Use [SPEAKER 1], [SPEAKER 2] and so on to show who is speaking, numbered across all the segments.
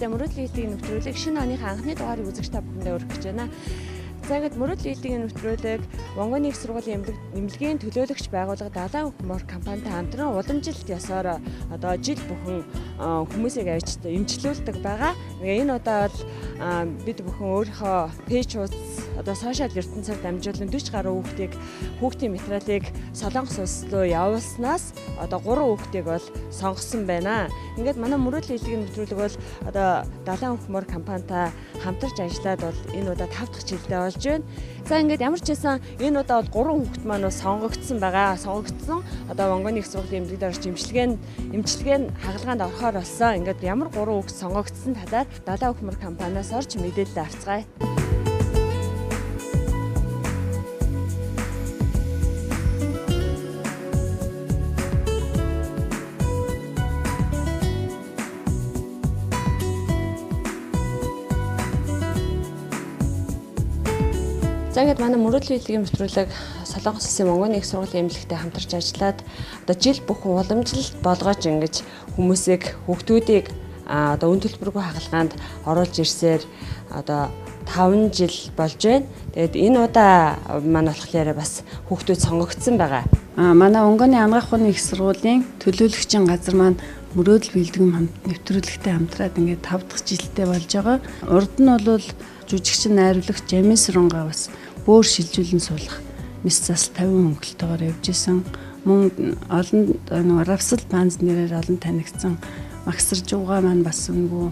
[SPEAKER 1] Мэндэлтэй мөрөөдлийн хэлтгийн нэвтрүүлэг шинэ оныхаа анхны дугаарыг үзэгч та бүхэндээ өргөх гэж байна. За ингээд мөрөөдлийн хэлтгийн нэвтрүүлэг Вонгоны их сургуулийн эмнэлгийн төлөөлөгч байгууллага Далайн хөхмөр компанитай хамтран уламжлалт ёсоор одоо жил бүхэн хүмүүсийг авч эмчлүүлдэг байгаа. Энэ удаа бол бид бүхэн өөрийнхөө пэйж хуудас одоо сошиал ертөнцөөр дамжуулан 40 гаруй хүүхдийг хүүхдийн материалыг Солонгос улс руу явуулснаас одоо 3 хүүхдийг бол сонгосон байна. Ингээд манай мөрөөдлийн хэлтгийн нэвтрүүлэг бол одоо Далайн хөхмөр компанитай хамтарч ажиллаад бол энэ удаа 5 дахь жилдээ болж байна. За ингээд ямар ч байсан энэ удаа бол 3 хүүхд маань бол сонгогдсон байгаа. Сонгогдсон одоо Вонгоны их сургуулийн эмнэлэгт орж эмчилгээ нь хагалгаанд орохоор болсон. Ингээд ямар 3 хүүхд сонгогдсон талаар Далайн хөхмөр компаниас орж мэдээлэл авцгаая. За ингээд манай мөрөөдлийн хэлтгийн нэвтрүүлэг Солонгос улсын Монгоны их сургуулийн эмнэлэгтэй хамтарч ажиллаад одоо жил бүхэн уламжлалт болгож ингэж хүмүүсийг хүүхдүүдийг одоо үн төлбөргүй хагалгаанд оруулж ирсээр одоо 5 жил болж байна. Тэгээд энэ удаа маань болохоор бас хүүхдүүд сонгогдсон байгаа.
[SPEAKER 2] Манай Монгоны анагаах ухааны их сургуулийн төлөөлөгчийн газар маань мөрөөдөл бэлтгэн нэвтрүүлэгтэй хамтраад ингээд 5 дахь жилдээ болж байгаа. Урд нь бол жүжигчин найруулагч Жамин Сурангаа бас бөөр шилжүүлэн суулгах мэс зас 50 хөнгөлтөөр явж исэн. Мөн олон нөгөө Равсал Панз нэрээр олон танигдсан Магсаржууга маань бас үнгүй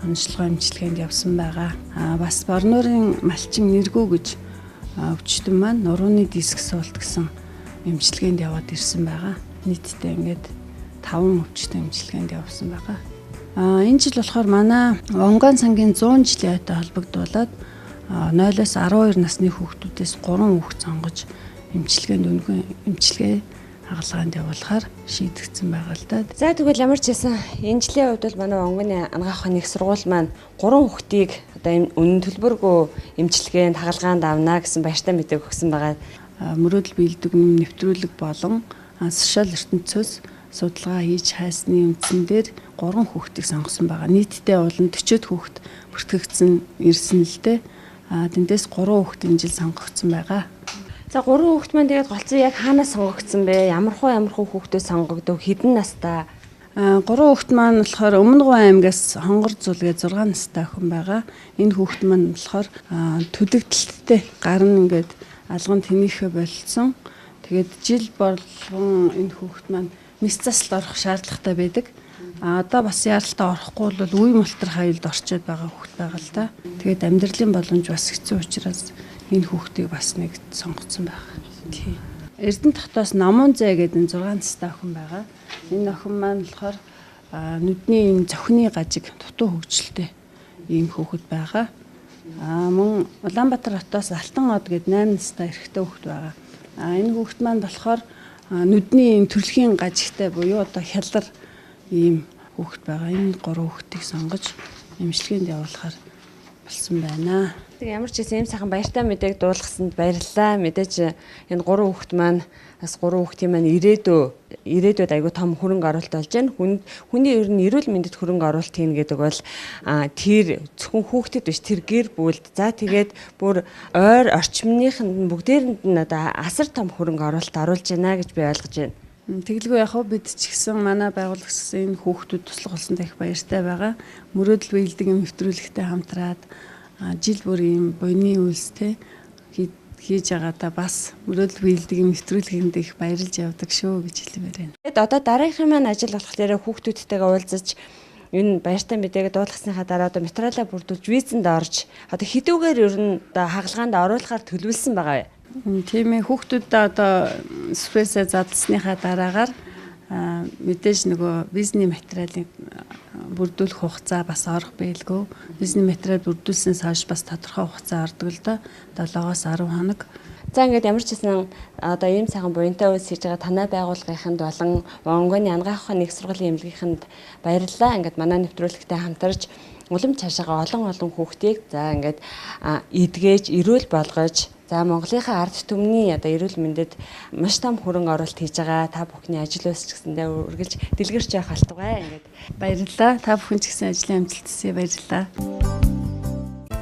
[SPEAKER 2] онцлогоо эмчилгээнд явсан байгаа. Бас Борнуурын малчин нэргүү гэж өвчтөн маань нурууны диск суулт гэсэн эмчилгээнд яваад ирсэн байгаа. Нийтдээ ингээд 5 өвчтөн эмчилгээнд явсан байгаа. Энэ жил болохоор манай Вонгон сангийн 100 жилийн ойтой холбогдуулаад 0-оос 12 насны хүүхдүүдээс 3 хүүхд сонгож эмчилгээнд үнэгүй эмчилгээ хагалгаанд явуулахаар шийдэгдсэн байгаа л да.
[SPEAKER 1] За тэгвэл ямар ч байсан энэ жилийн хувьд бол манай Вонгоны анагаах ухааны их сургууль маань 3 хүүхдийг одоо үнэн төлбөргүй эмчилгээнд хагалгаанд авна гэсэн баяртай мэдээг өгсөн байгаа.
[SPEAKER 2] Мөрөөдөл бэлтгэн нэвтрүүлэг болон сошиал ертөнцөөс судалгаа хийж хайсны үндсэн дээр 3 хүүхдийг сонгосон байгаа. Нийтдээ бол 40 хүүхд бүртгэгдсэн ирсэн л дээ. Тэндээс 3 хүүхд энэ жил сонгогдсон байгаа.
[SPEAKER 1] За 3 хүүхд маань тэгээд голцсон яг хаанаас сонгогдсон бэ? Ямар хуу хүүхдүүд сонгогдов? Хэдэн настай?
[SPEAKER 2] 3 хүүхд маань болохоор Өмнө Говь аймгаас Хонгор зул гэж 6 настай охин байгаа. Энэ хүүхд маань болохоор түлэгдэлттэй гар нь ингээд алган тэнийхээ болцсон. Тэгээд жил болгон энэ хүүхд маань мэс заслд орох шаардлагатай байдаг. Одоо бас яаралтай орохгүй бол үе мултрах аюулд орчод байгаа хүүхд байгаа л да. Тэгээд амьдралын боломж бас хэцүү учраас энэ хүүхдийг бас нэг сонгоцсон байгаа. Тийм. Эрдэнэ хотоос Номон зэ гэдэг 6 настай охин байгаа. Энэ охин маань болохоор нүдний энэ зохины гажиг дутуу хөгжилтэй ийм хүүхэд байгаа. Мөн Улаанбаатар хотоос Алтан од гэдэг 8 настай эрэгтэй хүүхэд байгаа. Энэ хүүхэд маань болохоор нүдний энэ төрөлхийн гажигтай буюу одоо хялар ийм хүүхэд байгаа. Энэ 3 хүүхдийг сонгож эмчилгээнд явуулахар болсон байна.
[SPEAKER 1] Тэг ямар ч гэсэн ийм сайхан баяртай мэдээг дуулгасанд баярлалаа. Мэдээж энэ 3 хүүхд маань бас 3 хүүхдийн маань ирээдүйд айгүй том хөрөнгө оруулалт болж байна. Хүний ер нь эрүүл мэндэд хөрөнгө оруулалт хийнэ гэдэг бол тэр зөвхөн хүүхдэд биш тэр гэр бүлд за тэгээд бүр ойр орчмыныханд нь бүгдээрэнд нь одоо асар том хөрөнгө оруулалт оруулж байна гэж би ойлгож байна.
[SPEAKER 2] Тэгэлгүй яг хөө бид ч гэсэн манай байгуулагч энэ хүүхдүүд туслах болсонд их баяртай байгаа. Мөрөөдөл биелдэг нэвтрүүлэгтэй хамтраад жил бүр ийм буйны үйлс те хийж байгаадаа бас мөрөөдөл биелдэг нэвтрүүлгэнд их баярлж явдаг шүү гэж хэлмээр байна.
[SPEAKER 1] Тэгэд одоо дараагийнхын маань ажил болохоор хүүхдүүдтэйгээ уулзаж энэ баяртай мэдээг дуулгасныхаа дараа одоо материалаа бүрдүүлж визэнд орж одоо хэдүүгээр ер нь одоо хагалгаанд оруулахаар төлөвлөсөн байгаа вэ?
[SPEAKER 2] Тийм ээ, хүүхдүүдээ одоо сүрээсээ задлсныхаа дараагаар мэдээж нөгөө визний материалыг бүрдүүлэх хугацаа бас орох байлгүй. Визний материал бүрдүүлснээс хойш бас тодорхой хугацаа ордог л доо. 7-оос 10 хоног.
[SPEAKER 1] За ингээд ямар ч гэсэн одоо ийм сайхан буянтай үйлс хийж байгаа танай байгууллагынханд болон Монгоны анагаах ухааны их сургуулийн эмнэлгийнхэнд баярлалаа. Ингээд манай нэвтрүүлэгтэй хамтарч улам цаашаага олон олон хүүхдийг за ингээд эдгэж, эрүүл болгож За Монголынхаа ард түмний одоо эрүүл мэндэд маш том хөрөнгө оруулалт хийж байгаа. Та бүхний ажил үйлс ч гэсэндээ үргэлж дэлгэрч явах болтугай. Ингээд
[SPEAKER 2] баярлалаа. Та бүхэн ч гэсэн ажлын амжилт хүсье. Баярлалаа.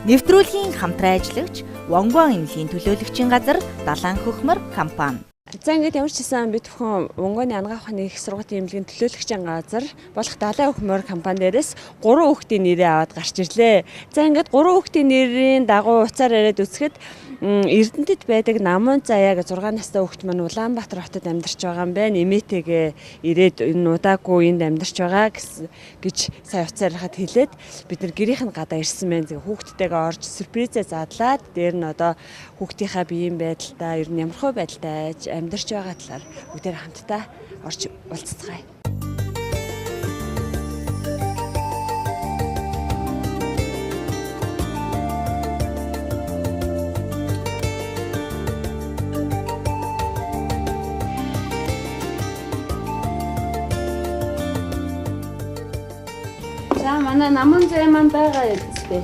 [SPEAKER 3] Нэвтрүүлгийн хамтран ажиллагч Вонгуан эмнэлгийн төлөөлөгчийн газар Далайн хөхмөр компани.
[SPEAKER 1] За ингээд ямар ч гэсэн бид бүхэн Вонгуаны анагаах ухааны их сургуулийн эмнэлгийн төлөөлөгчийн газар болох Далайн хөхмөр компани дээрээс 3 хүүхдийн нэрээ аваад гарч ирлээ. За ингээд 3 хүүхдийн нэрийн дагуу уцаар яриад үзэхэд Эрдэнэтэд байдаг Намун Заяа гэж 6 настай хүүхэд маань Улаанбаатар хотод амьдарч байгаа юм байна. Эмээтэйгээ ирээд энэ удаагүй энд амьдарч байгаа гэж сая уцаар ярихад хэлээд бид нар гэрийнх нь гадаа ирсэн байна. Зөв хүүхдтэйгээ орж сюрпризээ задлаад дээр нь одоо хүүхдийнхаа биеийн байдалтай ер нь ямархуу байдалтай амьдарч байгаа талаар бүгдээр хамтдаа орж уулзцгаая.
[SPEAKER 2] За манай Намун Заяа маань байгаа үстэй.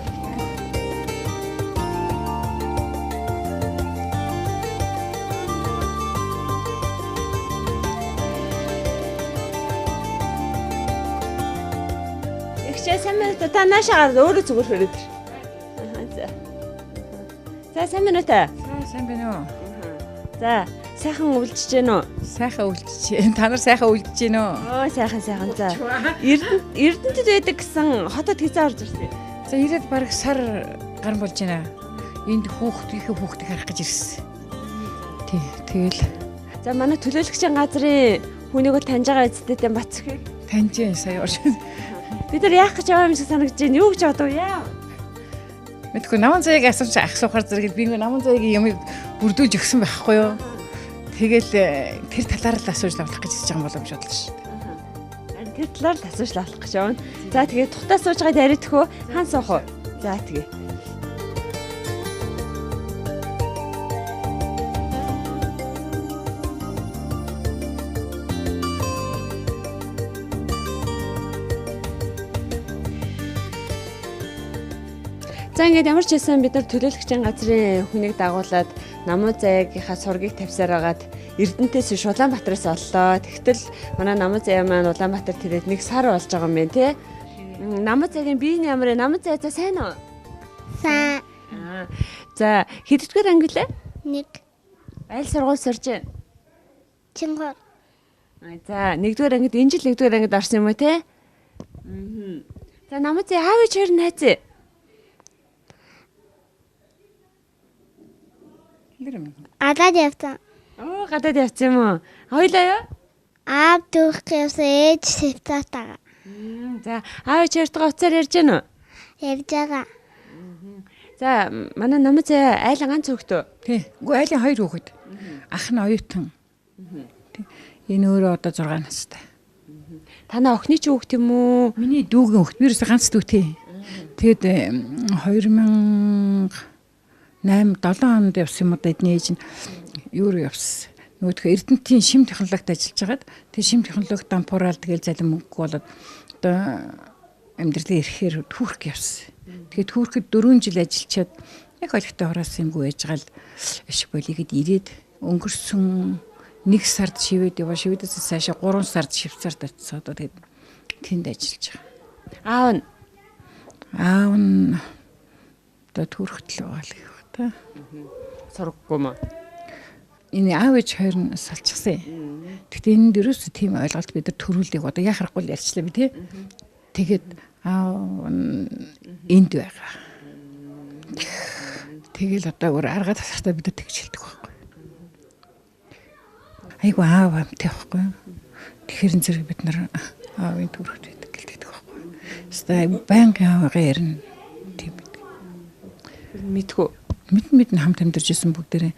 [SPEAKER 1] Ихчээ сайн байна уу? Та наашаа гараад өөрөө зүгээр хөрөөд ир. За. За сайн байна уу та?
[SPEAKER 4] Сайн байна уу?
[SPEAKER 1] За сайхан өвлөж гэнэ үү?
[SPEAKER 4] Сайхан өвлөж. Та нар сайхан өвлөж гэнэ үү?
[SPEAKER 1] Оо сайхан сайхан. За. Эрдэнэтэд байдаг гэсэн хотод хэзээ орж ирсэн юм?
[SPEAKER 4] За ирээд бараг сар гарan болж байна. Энд хүүхдийнхээ хүүхдийг харах гэж ирсэн. Тий, тэгэл.
[SPEAKER 1] За манай төлөөлөгчийн газрын хүнийг бол таньж байгаа эцэдтэй Бацхийг.
[SPEAKER 4] Таньж байна сая орж.
[SPEAKER 1] Бид нар яах гэж байгаа юм шиг санагдаж байна. Юу гэж бодов яа?
[SPEAKER 4] Мэдгүй Намун Заяаг асууж асуухаар зэрэг би нэг Намун Заяагийн юмыг бүрдүүлж өгсөн байхгүй юу? Тэгэл тэр талаар л асууж лавлах гэж хэлж байгаа юм болов гэж бодлоо шүү дээ.
[SPEAKER 1] Тэр талаар л асууж лавлах гэж явна. За тэгээ тухтаа сууж байгаад яриадах уу? Хаан суух уу? За тэгээ. За ингээд ямар ч байсан бид нар төлөөлөгчийн газрын хүнийг дагуулад Намун Заяагийнхаа сургийг тавьсаар байгаад Эрдэнэтээс биш Улаанбаатараас оллоо. Тэгтэл манай Намун Заяа маань Улаанбаатар тэрээд нэг сар болж байгаа юм байна тий. Намун Заяагийн бие нь ямар вэ? Намун Заяа за сайн уу?
[SPEAKER 5] Сайн.
[SPEAKER 1] За хэддүгээр анги лээ?
[SPEAKER 5] 1.
[SPEAKER 1] Аль сургууль сурж байна?
[SPEAKER 5] Чингор.
[SPEAKER 1] За нэгдүгээр ангид энэ жил нэгдүгээр ангид орсон юм уу тий? За Намун Заяа аав ээж хоёр найз ээ.
[SPEAKER 5] Гадаад явсан.
[SPEAKER 1] Оо гадаад явсан юм уу? Хоёлаа юу?
[SPEAKER 5] Аав түүх явсан, ээж Швейцарт байгаа.
[SPEAKER 1] За аав ээж хоёртойгоо уцаар ярьж гэнэ үү?
[SPEAKER 5] Ярьж байгаа.
[SPEAKER 1] За манай Намун Заяа айлын ганц хүүхэд үү?
[SPEAKER 4] Тий. Үгүй айлын хоёр хүүхэд. Ах нь оюутан. Тий. Энэ өөрөө одоо 6 настай.
[SPEAKER 1] Танаа охины ч хүүхэд юм уу?
[SPEAKER 4] Миний дүүгийн хүүхэд. Би ерөөсөө ганц дүүтэй. Тэгэд 2008 7 онд явсан юм уу да эдний ээж нь юу руу явсан. Нөгөөх Эрдэнэтийн шим технологид ажиллаж байгаад тэр шим технологи дампуурал тэгэл залим мөнгөгүй болоод одоо амьдралын ирэхээр Турк явсан. Тэгээд Туркд 4 жил ажиллачаад яг олигтой хураасан юмгүй байж гал ашиг болигэд ирээд өнгөрсөн 1 сард шивэд яваа. Шивэдээс цаашаа 3 сард Швейцарт очсон. Одоо тэгээд тэнд ажиллаж байгаа.
[SPEAKER 1] Аав нь
[SPEAKER 4] Аав нь одоо Туркт л байгаа л гэх ба та.
[SPEAKER 1] Сургаггүй мө.
[SPEAKER 4] Энэ аав ээж хоёр нь салчихсан. Гэхдээ энд ерөөсөө тийм ойлголт бид нар төрүүлдэг. Одоо яах аргагүй л ярьчлаа би тий. Тэгээд аав нь энд байгаа. Тэгэл одоо өөр арга тасахтаа бид нар тэгж хэлдэг байхгүй. Айгу аав амтай байхгүй. Тэгэхээр зэрэг бид нар аавын төрөхт байдаг гэлдэг байхгүй. Хэвээ байнгын аавыгаа ярина тийм байдаг.
[SPEAKER 1] Мэдхүү.
[SPEAKER 4] Мэдэн хамт амьдарч исэн бүгдээрээ.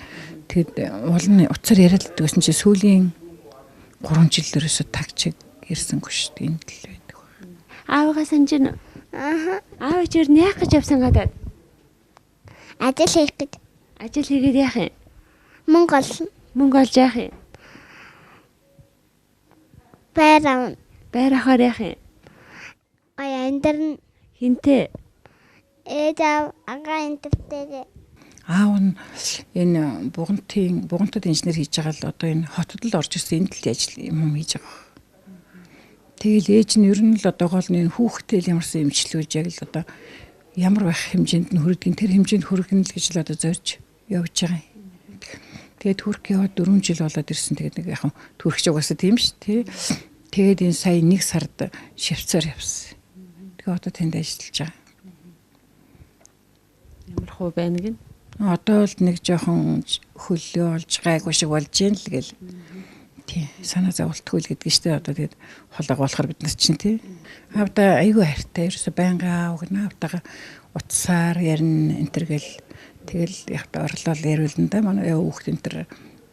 [SPEAKER 4] Тэгэд уул нь уцаар яриад л байсан чи сүүлийн 3 жил ерөөсө таг чиг ирсэнгүй шүү дээ. Энд л байдаг.
[SPEAKER 1] Аавыгаа санаж байна уу?
[SPEAKER 5] Ааха.
[SPEAKER 1] Аав ээж нь яах гэж явсан гадаад?
[SPEAKER 5] Ажил хийх гэж.
[SPEAKER 1] Ажил хийгээд яах юм?
[SPEAKER 5] Мөнгө олно.
[SPEAKER 1] Мөнгө олж яах юм?
[SPEAKER 5] Байр авна.
[SPEAKER 1] Байр авахаар яах юм?
[SPEAKER 5] Гоё амьдрна.
[SPEAKER 1] Хинтээ?
[SPEAKER 5] Ээж аав агаа энтертэйгээ.
[SPEAKER 4] Аав нь энэ бугантад инженер хийж байгаа л одоо энэ хотод л орж ирсэн, энд л ажил юм хийж байгаа. Тэгэл ээж нь ер нь л одоо гол нь энэ хүүхдээ л ямарсан эмчлүүлж яг л одоо ямар байх хэмжээнд нь хүрдгийг тэр хэмжээнд хүргэн л гэж л одоо зорж явж байгаа юм. Тэгээд Турк яваад 4 жил болоод ирсэн. Тэгээд нэг яхан Туркч угаасаа тийм ш тий. Тэгээд энэ сая 1 сард Швейцар явсан. Тэгээ одоо тэнд ажиллаж байгаа.
[SPEAKER 1] Ямар хуу байна гин?
[SPEAKER 4] Одоо л нэг жоохон хөллөө олж гайгүй шиг болж гин л гэл. Тий. Санаа зовлтгүй л гэдэг нь штэ. Одоо тэгээд холоог болохоор бид нар чинь тий. Аавда айгүй хайртай. Ерөөсө байнга аав гэнэ аавтайгаа утсаар ярина энэ төр гэл. Тэгэл яг та орлол яриулна да. Манай хүүхд энэ төр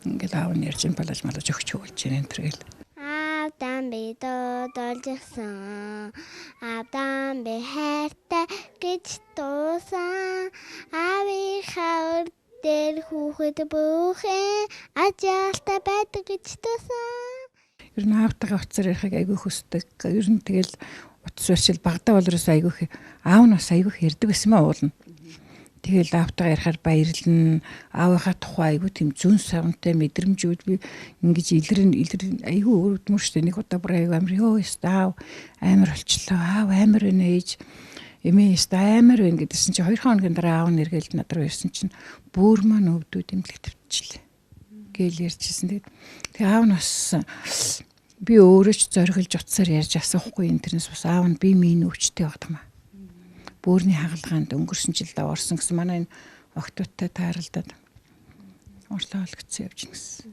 [SPEAKER 4] ингээл аав нь ярьж балаж малаж өгч өгүүлж гин энэ төр гэл.
[SPEAKER 5] Аавдан би дуудалжсан. Аавдан би хайртай гэж дуусан. Аавынхаа өр дээр хүүхэд бүхэн ажилтай байдаг гэж дуусан.
[SPEAKER 4] Ер нь аавтайгаа утсаар ярихыг айгүй хүсдэг. Ер нь тэгэл утас барьшил багадаа бол ерөөсөө айгүй аав нь бас айгүй хэрдэг байсан маа уулна. Тэгэл аавтайгаа ярихаар баярлна. Аавынхаа тухай айгүй тийм зүүн савнтай мэдрэмжүүд би ингэж илэрн айгүй өрөвдмөр штэ. Нэг удаа бүр айгүй амар ёо ёстой аав амар болчлоо. Аав амар байна ээж. Эмээ ёстой амар байна гэдсэн чи 2 хоногийн дараа аав нь эргээл над руу ирсэн чинь бөөр маань өвдүүд имлэг тавьчихлаа гээл ярьжсэн. Тэгээд тэгээ аав нь бас би өөрөө ч зориглож утсаар ярьж асуухгүй энэ тэрнээс бас аав нь би минь өвчтэй байдаг юм аа. Бөөрийн хагалгаанд өнгөрсөн жил орсон гэсэн манай энэ октооттой тааралдаад орлоо олгдсон явж гин гэсэн.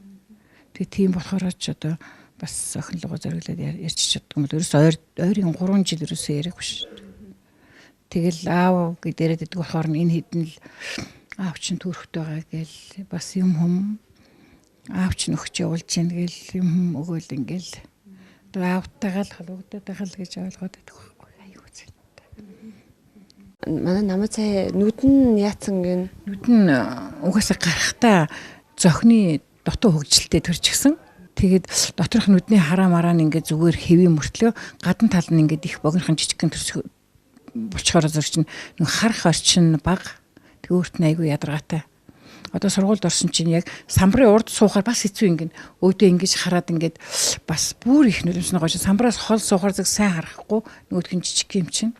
[SPEAKER 4] Тэгээ тийм болохоор ч одоо бас охинлогоо зориглоод ярьж чаддаг юм бол ерөөс ойрын 3 жил ерөөсөө яриаггүй шүү. Тэгэл аав гэд яриад байдаг болохоор энэ хэдэн л аав чинь төрхтэй байгаа гээл бас юм хүм аав чинь өгч явуулж гин гээл юм хүм өгөөл ингээл одоо аавтайгаа л холбогдоод байгаа л гэж ойлгоод байдаг байхгүй айгүй зэнтэй.
[SPEAKER 1] Манай намаа цай нүд нь яатсан гин?
[SPEAKER 4] Нүд нь угаасаа гарахтаа зохины дутуу хөгжилтэй төрчихсөн. Тэгээд доторх нүдний хараа мараа нь ингээд зүгээр хэвийн мөртлөө гадна тал нь ингээд их богинохон жижигхэн төрчих болчхоор зэрэг чинь нэг харах орчин бага. Тэг өөрт нь айгүй ядаргаатай. Одоо сургуульд орсон чинь яг самбарын урд суухаар бас хэцүү ингэн өөдөө ингэж хараад ингээд бас бүр их нүдэмсэн гоё самбараас хол суухаар зэрэг сайн харахгүй нөгөөх нь жижиг юм чинь.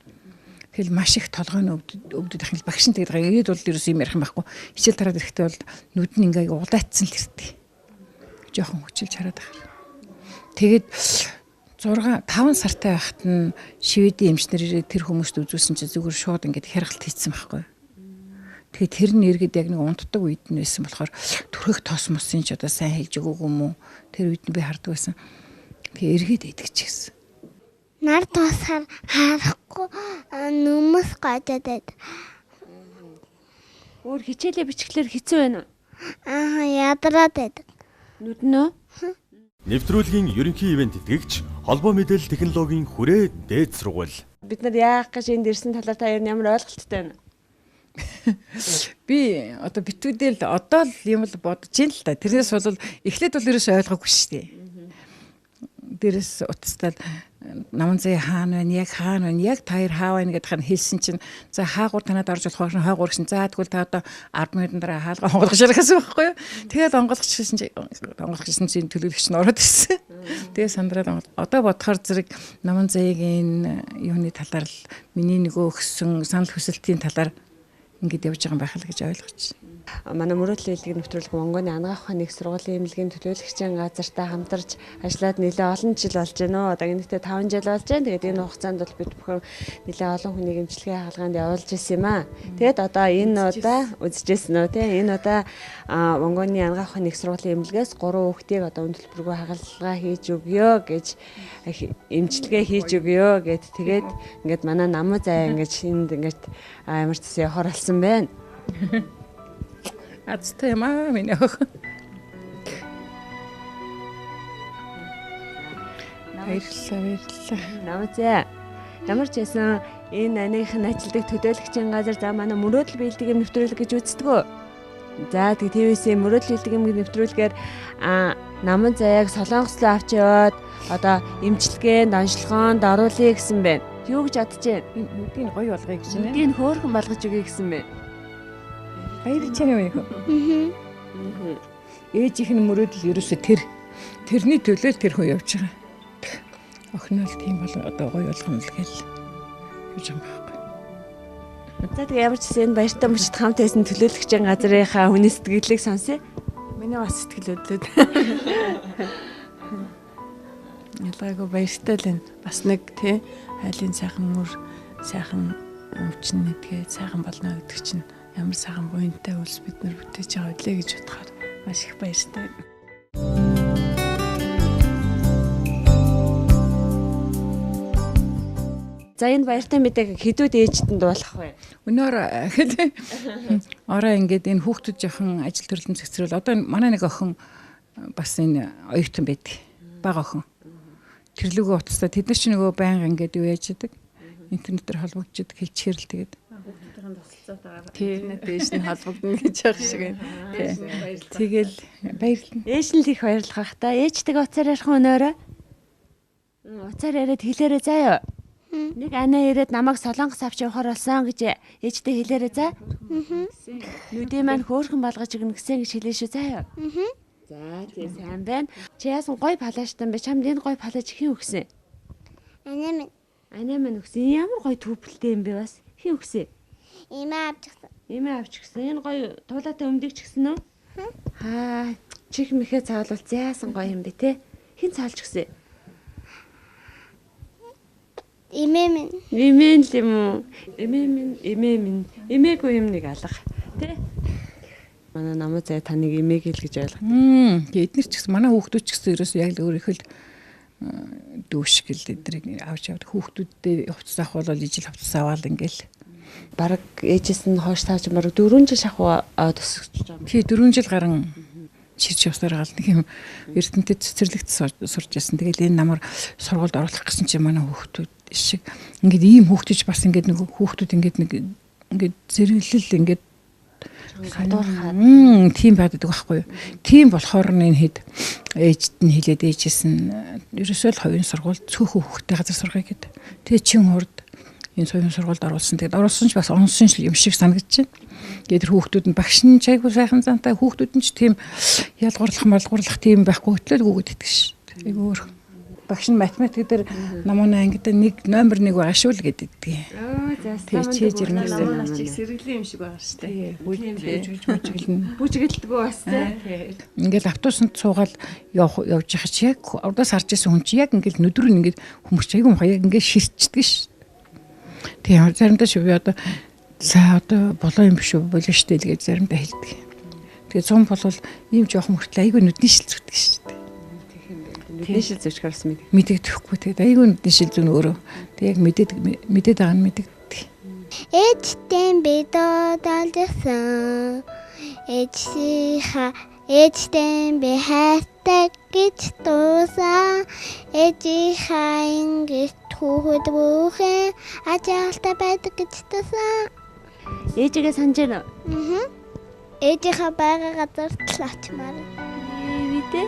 [SPEAKER 4] Тэгэл маш их толгойн өвдөд их л багш нь тэгээд байгаа. Ирээд бол ерөөс юм ярих юм байхгүй. Хичээл тараад ирэхдээ бол нүд нь ингээ улаацсан л ирдэг. Жохон хүчилж хараад байгаа. Тэгээд 6 5 сартай байхад нь шведийн эмчнэр ирээд тэр хүмүүст үзүүлсэн чинь зүгээр шууд ингээд хяргалт хийцэн байхгүй. Тэгээд тэр нь эргээд яг нэг унтдаг үед нь байсан болохоор төрөх тос мосын ч одоо сайн хэлж өгөөгүй юм уу? Тэр үед нь би хардаг байсан. Тэгээ эргээд идэгч гэсэн.
[SPEAKER 5] Нар тосхаар харахгүй нүмэс гожоод байд.
[SPEAKER 1] Өөр хичээлээ бичгэлэр хэцүү байна уу?
[SPEAKER 5] Аа ядраад байдаг.
[SPEAKER 1] Нүд нь үү?
[SPEAKER 6] Нэвтрүүлгийн ерөнхий ивент тэтгэгч холбоо мэдээлэл технологийн хүрээ дээд сургууль.
[SPEAKER 1] Бид нар яах гэж энд ирсэн талаар та ямар ойлголттой байна?
[SPEAKER 4] Би одоо битүүдэл одоо л юм л бодож ин л та. Тэрнээс бол эхлээд бол ерөөсөө ойлгоогүй шүү дээ. Дээрээс утастал наман зэ хаана байна, яг хаана байна, яг та хоёр хаа байна гэдгээр нь хэлсэн чинь за хаагур танад орж болох байх, хаагур гэсэн. За тэгвэл та одоо 10 минутын дараа хаалга онгойлгож ирэх гэсэн байхгүй юу? Тэгээд онгойлгож ирсэн чинь онгойлгож ирсэн чинь төлөөлөгч нь ороод ирсэн. Тэгээд сандраад одоо бодохоор зэрэг наман зэгийн юуны талаар л миний нөгөө өгсөн санал хүсэлтийн талаар ингэж явж байгаа юм байх л гэж ойлгож байна.
[SPEAKER 1] Манай мөрөөдлийн хэллэг нэвтрүүлэг Монгоны анагаах ухааны их сургуулийн эмнэлгийн төлөөлөгчийн газартай хамтарч ажиллаад нэлээд олон жил болж байна уу. Одоо энэтэй 5 жил болж байна. Тэгээд энэ хугацаанд бол бид бүхэн нэлээд олон хүнийг эмчилгээ хагалгаанд явуулж ирсэн юм аа. Тэгээд одоо энэ удаа үзчихсэн үү те. Энэ удаа Монгоны анагаах ухааны их сургуулийн эмнэлгээс 3 хүүхдийг одоо үн төлбөргүй хагалгаа хийж өгөө гэж эмчилгээ хийж өгөө гэд тэгээд ингээд манай намуу заяа ингэж энд ингээд ямар ч зүйл явахаар болсон байна.
[SPEAKER 4] Азтай юм аа миний охин. Баярлалаа, баярлалаа.
[SPEAKER 1] Намаа. Ямар ч байсан энэ аныхын ажилдаг төлөөлөгчийн газар за манай мөрөөдөл биелдэг юм нэвтрүүлэг гэж үздэг үү? За тэг TVC мөрөөдөл биелдэг юм нэвтрүүлгээр наман заяаг Солонгос руу авч яваад одоо эмчилгээнд, онцлогоонд оруулъя гэсэн байна. Юу гэж бодож байна?
[SPEAKER 4] Нүдийг гоё болгоё гэж байна.
[SPEAKER 1] Нүдийг хөөрхөн болгож өгье гэсэн байна.
[SPEAKER 4] Баярлж байна уу? Аа. Ээжийнх нь мөрөөдөл ерөөсөө тэрний төлөө л тэр хүн явж байгаа. Охин нь л тийм бол одоо гоё болгоно л гэл явж байгаа юм байхгүй.
[SPEAKER 1] За тэгээ ямар ч гэсэн энэ баяртай мөчд хамт байсан төлөөлөгчийн газрынхаа хүний сэтгэлийг сонсъё.
[SPEAKER 2] Миний бас сэтгэл хөдлөөд. Ялгаагүй баяртай л энэ. Бас нэг тий хайлын сайхан мөр, сайхан өвчин нэгдгээ сайхан болно гэдэг чинь ямар сайхан буянтай үйлс бид нар бүтээж байгаа үлээ гэж бодохоор маш их баяртай.
[SPEAKER 1] За энэ баяртай мэдээг хэдүүд ээжтэнд дуулах вэ?
[SPEAKER 4] Өнөөр орой ингээд энэ хүүхдүүд жоохон ажил төрлөн цэгцрүүл. Одоо манай нэг охин бас энэ оюутан байдаг. Бага охин. Тэрлүүгөө утастай тэд нар ч нөгөө байнга ингээд юу яаж идэг. Интернетээр холбогдчихдаг, хэлчихээр л тэгээд.
[SPEAKER 2] Хүүхдүүдийн тусалцаатайгаар интернет дээш нь холбогдно гэж байгаа шиг байна.
[SPEAKER 4] Тэгэл баярлна.
[SPEAKER 1] Ээж нь л их баярлах бах та. Ээжтэйг уцаар ярих өнөөрөө. Уцаар яриад хэлээрэй заа юу. Нэг анаа ирээд намайг Солонгос авч явахаар болсон гэж ээжтэй хэлээрэй заа. Нүдээ маань хөөрхөн болгож өгнө гэсэн гэж хэлээ шүү заа юу. За тий сайн байна. Чи яасан гоё палаажтай юм бэ? Чамд энэ гоё палааж хэн өгсөн?
[SPEAKER 5] Анаа минь.
[SPEAKER 1] Анаа минь өгсөн. Ямар гоё түүплтэй юм бэ бас? Хэн өгсөн?
[SPEAKER 5] Эмээ авчихсан.
[SPEAKER 1] Эмээ авчихсан. Энэ гоё туулаатай өмдөг ч гэсэн үү? Хаа чих мэхээ цаалуулц яасан гоё юм бэ те? Хэн цаалж гисэн?
[SPEAKER 5] Эмээ минь.
[SPEAKER 1] Эмээ л юм уу? Эмээ минь, эмээ минь. Эмээгүй юм нэг алга. Тэ? Манай намуу зай таныг эмээг л гэж ойлгох.
[SPEAKER 4] Тэгээ эднэр ч гэсэн манай хүүхдүүд ч гэсэн ерөөсөө яг л өөрийнхөө л дүүшгэл эдрийг авч явдаг. Хүүхдүүддээ хувцас авах бол ижил хувцас аваал ингээл.
[SPEAKER 1] Бараг ээжээс нь хойш тааж бараг 4 жил шахуу төсөж байгаа юм.
[SPEAKER 4] Тий 4 жил гарan чирч явсаар гал нэг юм Эрдэнэтэд цэцэрлэгт сурч байсан. Тэгэл энэ намар сургуульд оруулах гэсэн чинь манай хүүхдүүд шиг ингээд ийм хүүхдэж бас ингээд нэг хүүхдүүд ингээд нэг ингээд зэрэглэл ингээд
[SPEAKER 1] гадуурхаад
[SPEAKER 4] тийм байдаг байхгүй юу. Тийм болохоор энэ хэд ээжд нь хэлээд ээжээс нь ерөөсөө л хувийн сургуульд цөөхөн хүүхдтэй газар сургая гэд. Тэгээ чин хурд энэ хувийн сургуульд оруулсан. Тэгээд оруулсан ч бас онсон юм шиг санагдчихэв. Тэгээд тэр хүүхдүүд нь багш нь ч айгүй сайхан зантай, хүүхдүүд нь ч тийм ялгуурлах малгуурлах тийм байхгүй хөтлөөд гүгэд итгэж шээ. Айгүй өөр. Багш нь математик дээр намууны ангид нэг номер 1 байгаа шүү л гэдэг.
[SPEAKER 1] Оо за
[SPEAKER 4] чиж ирмэгсэн.
[SPEAKER 2] Намуу чиг сэргэлийн юм шиг байгаа шүү дээ.
[SPEAKER 4] Бүжиглэнэ.
[SPEAKER 1] Бүжиглэлтгүй бас тий.
[SPEAKER 4] Ингээл автобусанд суугаад явж байгаа чи яг урдаас харж исэн хүн чи яг ингээл нүдэр нь ингээд хүмүүрч айгүй мохоо яг ингээд ширчдэг ш. Тийм заримдаа шүү би одоо за одоо болоо юм биш үү болоо штэ л гэж заримдаа хэлдэг. Тэгээ 100 болвол ийм жоохон мөртлөө айгүй нүдний шил зүтдэг шүү дээ.
[SPEAKER 1] Нүдний шил зүтгэр бас мэддэг.
[SPEAKER 4] Мэдэгдэхгүй. Тэгээд айгүй нүдний шил зүүн өөрөө. Тэг яг мэдээд байгаа нь мэдэгддэг.
[SPEAKER 5] Ээжтэй би дуудалжсан. Ээжийнхаа ээжтэй би хайртай гэж дуусан. Ээжийнхаа ингэж хүүхэд бүхэн ажаалтай байдаг гэж дуусан.
[SPEAKER 1] Ээжигээ санаж байна уу?
[SPEAKER 5] Аа. Ээжийнхаа байгаа газарт л очимаар.
[SPEAKER 1] Мэдээ.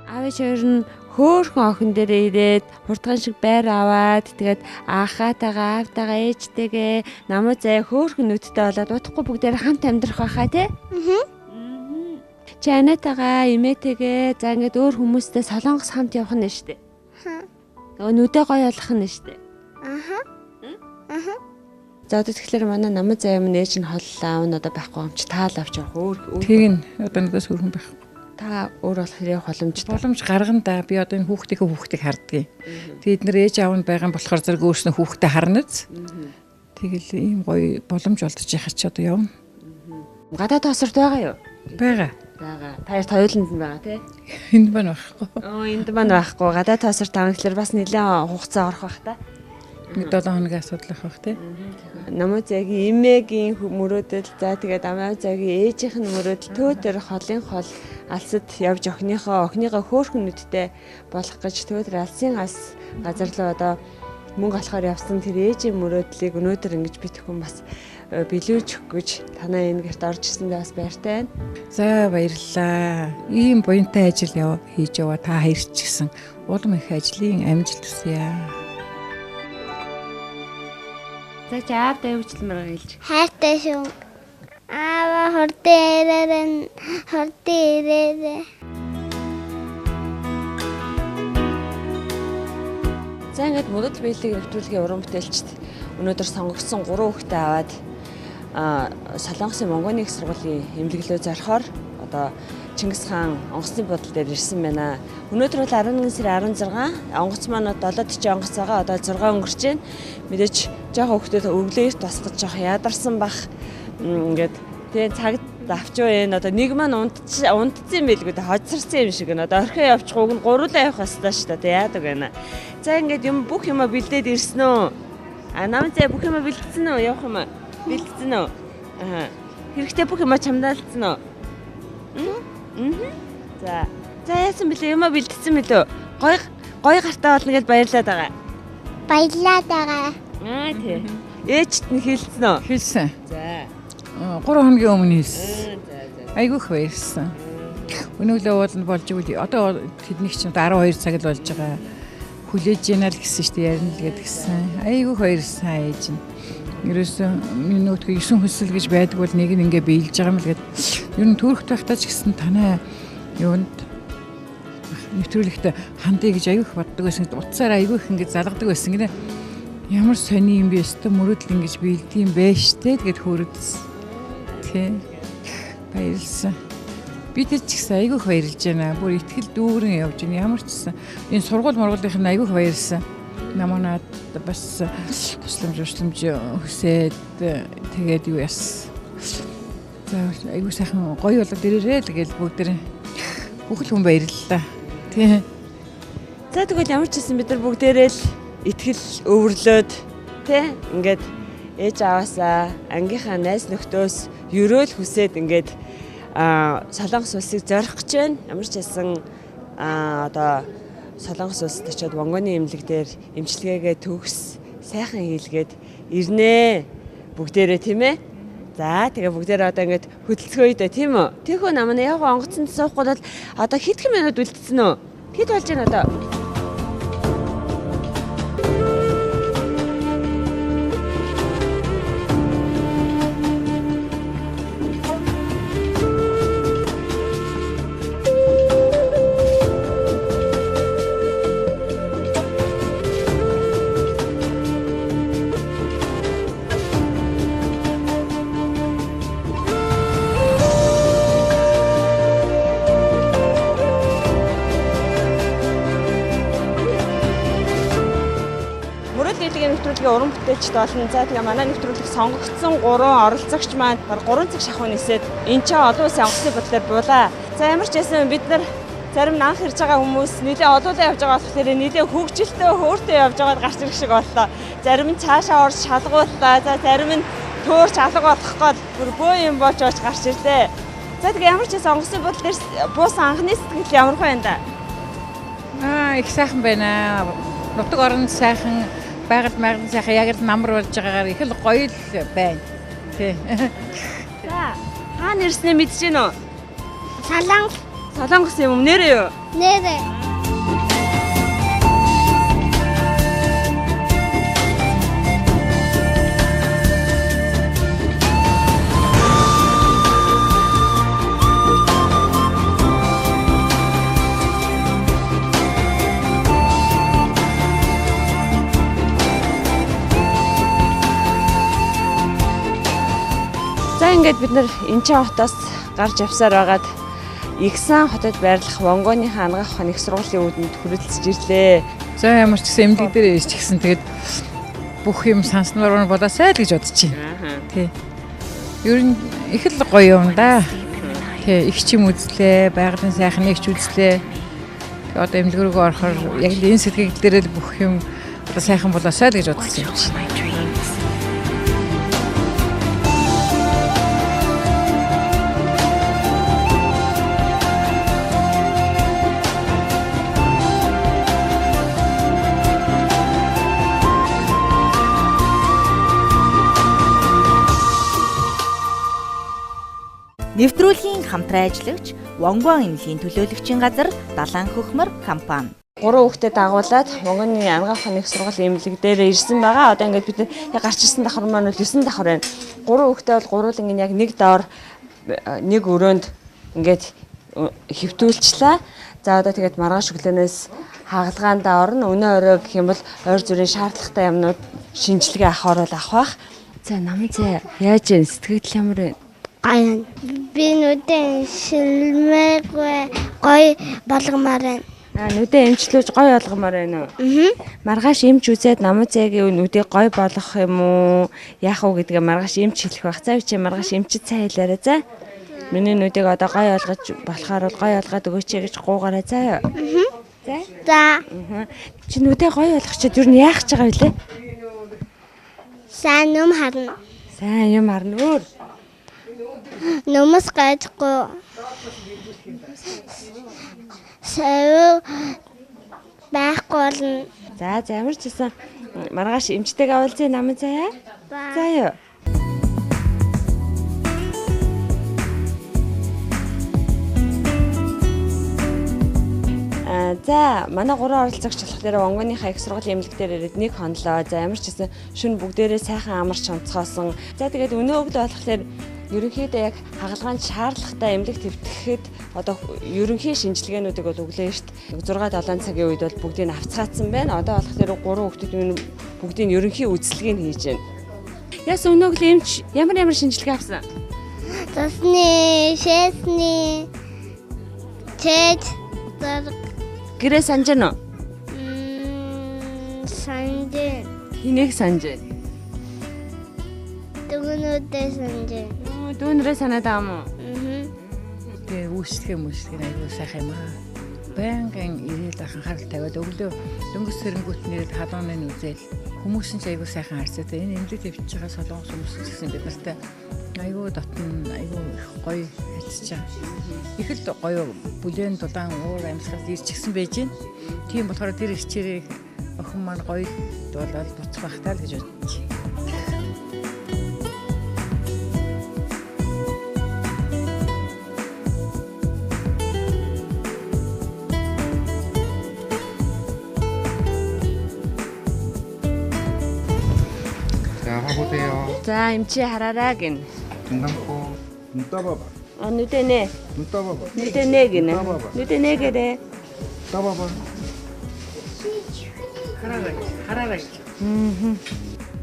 [SPEAKER 1] Аав хоёр нь хөөхөн охин дээрээ ирээд хурдхан шиг байр аваад тэгээд аахаатайгаа аавтайгаа ээжтэйгээ намуу зай хөөхөн нүдтэй болоод удахгүй бүгдээрээ хамт амьдрах байхаа тий.
[SPEAKER 5] Аа.
[SPEAKER 1] Чи анаатайгаа эмээтэйгээ за ингээд өөр хүмүүстэй Солонгос хамт явах нь шүү дээ.
[SPEAKER 5] Аа.
[SPEAKER 1] Нөгөө нүдээ гоё болох нь шүү дээ.
[SPEAKER 5] Аа. Аа.
[SPEAKER 1] За одоо тэгэхээр манай намуу зай юм ээж нь холлоо аав нь одоо байхгүй юм чи таал авч явах өөр.
[SPEAKER 4] Тэг нь одоо надаас хөрхөн байх.
[SPEAKER 1] Та өөр болох хэрэг боломжтой.
[SPEAKER 4] Боломж гаргана да. Би одоо энэ хүүхдийнхээ хүүхдийг хардгийг. Тэгээд нэр ээж аав нь байгаа болохоор зэрэг өөрснөө хүүхдээ харна биз. Тэгэл ийм гоё боломж олдож яхаа чи одоо явна.
[SPEAKER 1] Гадаад тосорт байгаа юу?
[SPEAKER 4] Байгаа.
[SPEAKER 1] Байгаа. Та хоёрт хоёуланд нь байгаа тий?
[SPEAKER 4] Энд маань байхгүй.
[SPEAKER 1] Оо энд маань байхгүй. Гадаад тосорт авах гэхэлэр бас нэлээд хугацаа орох бах та.
[SPEAKER 4] Нэг 7 хоногийн асуудал ах бах тий.
[SPEAKER 1] Намуу зайгийн эмээгийн мөрөөдөл, за тэгээд Намуу зайгийн ээжийнх нь мөрөөдөл төө тэр холын хол алсад явж охиныхоо хөөрхөн нүдтэй болох гэж төө тэр алсын ас газар руу одоо мөнгө олохоор явсан тэр ээжийн мөрөөдлийг өнөөдөр ингэж би төхөн бас билүүж өгөх гэж танаа энэ гэрт орж ирсэндээ бас баяртай байна.
[SPEAKER 4] За баярлалаа. Ийм буянтай ажил яв хийж яваа та хоёр ч гэсэн улам их ажлын амжилт хүсье.
[SPEAKER 1] За чи аавдаа юу гэж хэлмээр хэлж.
[SPEAKER 5] Хайртай шүү. Аава хурдан ирээрэй. Хурдан ирээрэй.
[SPEAKER 1] За ингээд мөрөдл биелэг нэвтрүүлгийн уран бүтээлчд өнөөдөр сонгогдсон 3 хүүхдээ аваад Солонгосын Монгоны их сургуулийн эмнэлэглөө зорихоор одоо Чингис хаан онгоцны буудлын дээр ирсэн байна. Өнөөдөр бол 11 сарын 16 онгоц маань 7:40 онгоц байгаа. Одоо 6 өнгөрч байна. Мэдээж жоохон хүүхдүүд өглөө эрт босгож жоох ядарсан бах. Ингээд тэгээ цаг давчуу энэ одоо нэг маань унтсан юм билгүй дээ, хоцорсон юм шиг н одоо орхио явчих уг нь гуруулаа явах ёстой шүү дээ. Яадаг байна. За ингээд юм бүх юма бэлдээд ирсэн үү? А нам зэ бүх юма бэлдсэн үү? Явах юм аа? Бэлдсэн үү? Аа. Хэрэгтэй бүх юма чамдаалцсан уу? За. За яасан бэлээ? Юма бэлдсэн мэлөө? Гой гой гартаа болно гэж баярлаад байгаа.
[SPEAKER 5] Баярлаад байгаа.
[SPEAKER 1] Аа тий. Ээжт нь хэлсэн үү?
[SPEAKER 4] Хэлсэн.
[SPEAKER 1] За.
[SPEAKER 4] 3 хоногийн өмнө хэлсэн.
[SPEAKER 1] За за.
[SPEAKER 4] Айгүйх баярлсан. Өнөөглөө ууланд болж ивэл одоо тэдний чинь 12 цаг л болж байгаа. Хүлээж яана л гэсэн шүү дээ, ярина л гэдгсэн. Айгүйх баярлсан ээж нь. Ерөөсөн миний нөгөөдхөө 9 хүсэл гэж байдаг бол нэг нь ингээ биелж байгаа юм л гэд. Ер нь төрөх байхдаа ч гэсэн танай юунд нэвтрүүлэгтээ хандъя гэж айгүйх боддог байсан. Утсаар айгүйх ингээ залгадаг байсан гинэ. Ямар сони юм бэ? Өстө мөрөөдөл ингэж биелдэг юм бэ штэ гэд хөөрөдсөн. Тий. Баярлсан. Бид ч гэсэн айгүйх баярлж байна. Бүр итгэл дүүрэн явж байна. Ямар ч гэсэн энэ сургууль мургуулынх нь айгүйх баярлсан. Наманаад бас тусламж хүсээд тэгээд юу яс. За айгүй сайхан гоё болоод ирээрээ л гээл бүгд бүх л хүн баярлалаа. Тий.
[SPEAKER 1] За тэгвэл ямар ч гэсэн бид нар бүгдээрээ л итгэл өвөрлөөд тий ингээд ээж аваасаа ангийнхаа найз нөхдөөс ерөөл хүсээд ингээд Солонгос улсыг зорих гэж байна. Ямар ч байсан одоо Солонгос улсад очиод Монгоны эмнэлэг дээр эмчилгээгээ төгс сайхан хийлгээд ирнэ. Бүгдээрээ тийм ээ. За тэгээ бүгдээрээ одоо ингээд хөдөлцгөөе дээ тийм үү? Тэхүү намна яг онгоцонд суухгүй бол одоо хэдхэн минут үлдсэн үү? Хэд болж байна одоо? Уран бүтээлчд болно. За тэгээ манай нэвтрүүлэг сонгогдсон 3 оролцогч маань 3 цаг шахуу нисээд энэ ч олон улсын онгоцны бодлоор буулаа. За ямар ч байсан бид нар зарим нь анх ирж байгаа хүмүүс нэлээ олуулаа явж байгаа болохоор нэлээ хөгжилтэй хөөртэй явж байгаад гарч ирэх шиг боллоо. Зарим нь цаашаа орж шалгууллаа. За зарим нь төөрч алга болох гол бүр бөө юм болж болж гарч ирлээ. За тэгээ ямар ч байсан онгоцны бодол дээр буусан анхны сэтгэл ямар байна да?
[SPEAKER 4] Аа их сайхан байна. Нутаг орон сайхан, байгаль майгал сайхан, яг л намар болж байгаагаар их л гоё л байна. Тий.
[SPEAKER 1] За хаана ирснээ мэдэж гин үү?
[SPEAKER 5] Солонгос.
[SPEAKER 1] Солонгос юм нэрээ юу?
[SPEAKER 5] Нэрээ.
[SPEAKER 1] За ингээд бид нар Инчон хотоос гарч явсаар байгаад Игсан хотод байрлах Монгоныхаа анагаах ухааны их сургуулийн үүдэнд хүрэлцэж ирлээ.
[SPEAKER 4] За ямар ч гэсэн эмнэлэг дээр ирж гисэн тэгээд бүх юм санснаар болоосай л гэж бодож байна. Тий. Ер нь их л гоё юм да. Тий, их чим үзлээ, байгалийн сайхныг ч үзлээ. Тэгээ одоо эмнэлэг рүү орохоор яг л энэ сэтгэл дээр л бүх юм Одоо сайхан болоосай л гэж бодсон юм чинь.
[SPEAKER 3] Нэвтрүүлгийн хамтран ажиллагч Вонгуан эмнэлгийн төлөөлөгчийн газар Далайн хөхмөр компани.
[SPEAKER 1] Гурван хүүхдэд дагуулад Монгоны анагаах ухааны их сургуулийн эмнэлэг дээр ирсэн байгаа. Одоо ингээд бид яг гарч ирсэн давхар маань бол 9 давхар байна. Гурван хүүхдээ бол гурвууланг яг нэг доор нэг өрөөнд ингээд хэвтүүлчлээ. За одоо тэгээд маргааш өглөөнөөс хагалгаандаа орно. Өнөө орой гэх юм бол ойр зүрийн шаардлагатай юмнууд шинжилгээ авахар бол авах бах. За намын зэ яаж вэ? Сэтгэл ямар вэ?
[SPEAKER 5] Гоё. Би нүдэн шилмээгүй гоё болгомоор байна.
[SPEAKER 1] Аа нүдэ эмчлүүлж гоё болгомоор байна уу?
[SPEAKER 5] Аа.
[SPEAKER 1] Маргааш эмч үзээд намын зэгийн нүдийг гоё болгох юм уу? Яах уу гэдгээ маргааш эмч хэлэх байх. За чи маргааш эмчид сайн хэлээрэй за. Миний нүдийг одоо гоё болгож болохоор бол гоё болгоод өгөөч гэж гуугаарай заа.
[SPEAKER 5] Аа.
[SPEAKER 1] За.
[SPEAKER 5] За.
[SPEAKER 1] Аа. Чи нүдээ гоё болгох чи юу яах гэж байгаа вэ?
[SPEAKER 5] Сайн юм харна.
[SPEAKER 1] Сайн юм харна өөр.
[SPEAKER 5] Нүмэс гайжгүй. Сэв байхгүй болно.
[SPEAKER 1] За за ямар ч гэсэн маргааш эмчтэйг авалзъя намын заяа. За юу. За манай гурван оролцогч болохоор Вонгоныхаа их сургуулийн эмнэлэг дээр ирээд нэг хонлоо. За ямар ч гэсэн шөнө бүгдээрээ сайхан амарч онцгоосон. За тэгээд өнөө өглөө болохоор ерөнхийдөө яг хагалгаанд шаардлагатай эмнэлэг твтгэхэд одоо ерөнхий шинжилгээнүүдийг бол өглөө эрт 6 7 цагийн үед бол бүгдийг авцгаацсан байна. Одоо болохоор гурван хүүхдэд бүгдийг ерөнхий үзлэгийг хийж байна. Яс өнөө өглөө эмч ямар ямар шинжилгээ авсан?
[SPEAKER 5] Цусны, шээсний, чэж, зэрэг.
[SPEAKER 1] Гэрээ санаж байна уу?
[SPEAKER 5] Санаж байна.
[SPEAKER 1] Хэнийг санаж байна?
[SPEAKER 5] Дүүнүүдээ санаж байна.
[SPEAKER 1] Дүүнрээ санаад байгаа юм уу?
[SPEAKER 5] Аа.
[SPEAKER 4] Тэгээ үйлчлэгээ мүлчлэгээ аягүй сайхан юм аа. Байнгын ирээл анхаарал тавиад өглөө дөнгөж сэрэнгүүт нэрэл халууныг нь үзээл хүмүүс нь ч аягүй сайхан харцаатай. Энэ эмнэлэг тавьж байгаа солонгос хүмүүс ч гэсэн бид нартай аягүй дотн аягүй их гоё харьцаж байгаа. Их л гоё бүлээн дулаан уур амьсгал ирчихсэн байж гин. Тийм болохоор тэр ирчээрээ охин маань гоё болоод буцах байх таа л гэж бодож байна.
[SPEAKER 7] 자, 봐보세요.
[SPEAKER 1] За эмчи хараарай гин.
[SPEAKER 7] 눈 감고 눈 떠봐봐.
[SPEAKER 1] А нүдэ нэ.
[SPEAKER 7] 눈 떠봐봐.
[SPEAKER 1] Нүдэ нэ гинэ.
[SPEAKER 7] 떠봐봐.
[SPEAKER 1] Нүдэ нээгээрэй.
[SPEAKER 7] 떠봐봐.
[SPEAKER 4] Хараарай. Хараарай.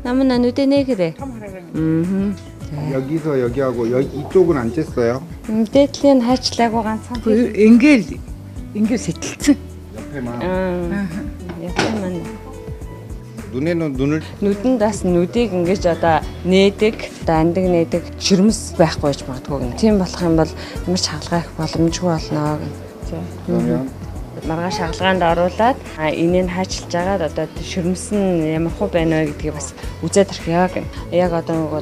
[SPEAKER 1] Намна нүдэ нээгээрэй.
[SPEAKER 4] Том хараарай.
[SPEAKER 1] Аа.
[SPEAKER 7] 여기서 여기하고 여기 이쪽은 안 쬐어요.
[SPEAKER 1] Дээдлийн хайчлаагүй ганцхан.
[SPEAKER 4] Ингээл ингээл сэтэлцэн.
[SPEAKER 7] 옆에만.
[SPEAKER 1] Аа. Япон маань
[SPEAKER 7] 눈에는 눈을
[SPEAKER 1] нүдэнд бас нүдийг ингэж одоо нээдэг, одоо андаг нээдэг ширмэс байхгүй байж магадгүй гэнэ. Тийм болох юм бол ямар ч хагалгаа их боломжгүй болно гэнэ. За.
[SPEAKER 7] 그러면
[SPEAKER 1] Маргааш хагалгаанд оруулаад энийг хайчилж агаад одоо ширмэс нь ямар хуу байна вэ гэдгийг бас үзээд архиа гэнэ. Яг одоо нөгөө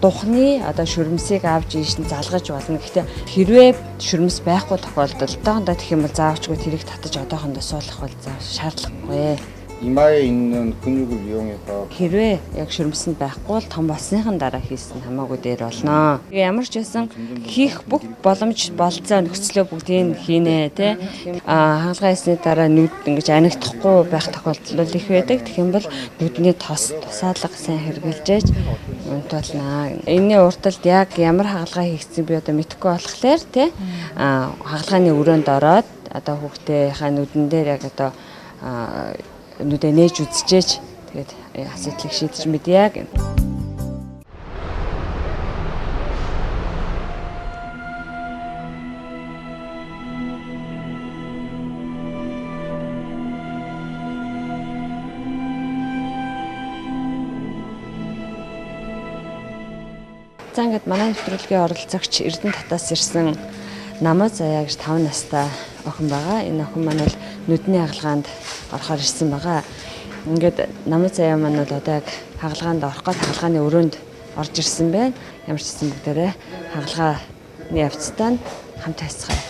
[SPEAKER 1] духны одоо шүрмсийг авч ийш нь залгаж болно. Гэхдээ хэрвээ шүрмс байхгүй тохиолдолд одоохондоо тэгэх юм бол заавчгүй тэрийг татаж одоохондоо суулгах бол заав шаардлагагүй.
[SPEAKER 7] 이마에 있는 근육을 이용해서
[SPEAKER 1] Хэрвээ яг шүрмс нь байхгүй бол том болсныхан дараа хийсэн хамаагүй дээр болно. Тэгээ ямар ч байсан хийх бүх боломж болцоо нөхцлөө бүгдийг хийнэ тэ. А хагалгаа хийсний дараа нүд ингэж анигдахгүй байх тохиолдол их байдаг. Тэгэх юм бол нүдний тос тусаалга сайн хэрэгжилж унтуулнаа. Энэний урталд яг ямар хагалгаа хийгдсэн би одоо мэдэхгүй болохоор тэ. А хагалгааны өрөөнд ороод одоо хүүхдийнхаа нүдэн дээр яг одоо нүдэ нээж үзчихээч тэгээд асуудлыг шийдэж мэдье гэнэ. За ингээд манай нэвтрүүлгийн оролцогч Эрдэнэ татаас ирсэн Намаа Заяа гэж 5 настай охин байгаа. Энэ охин маань бол нүдний хагалгаанд орохоор ирсэн байгаа. Ингээд Намуу Заяа маань бол одоо яг хагалгаанд орох гээд хагалгааны өрөөнд орж ирсэн байна. Ямар ч гэсэн бүгдээрээ хагалгааны явцтай нь хамт хайцгаая.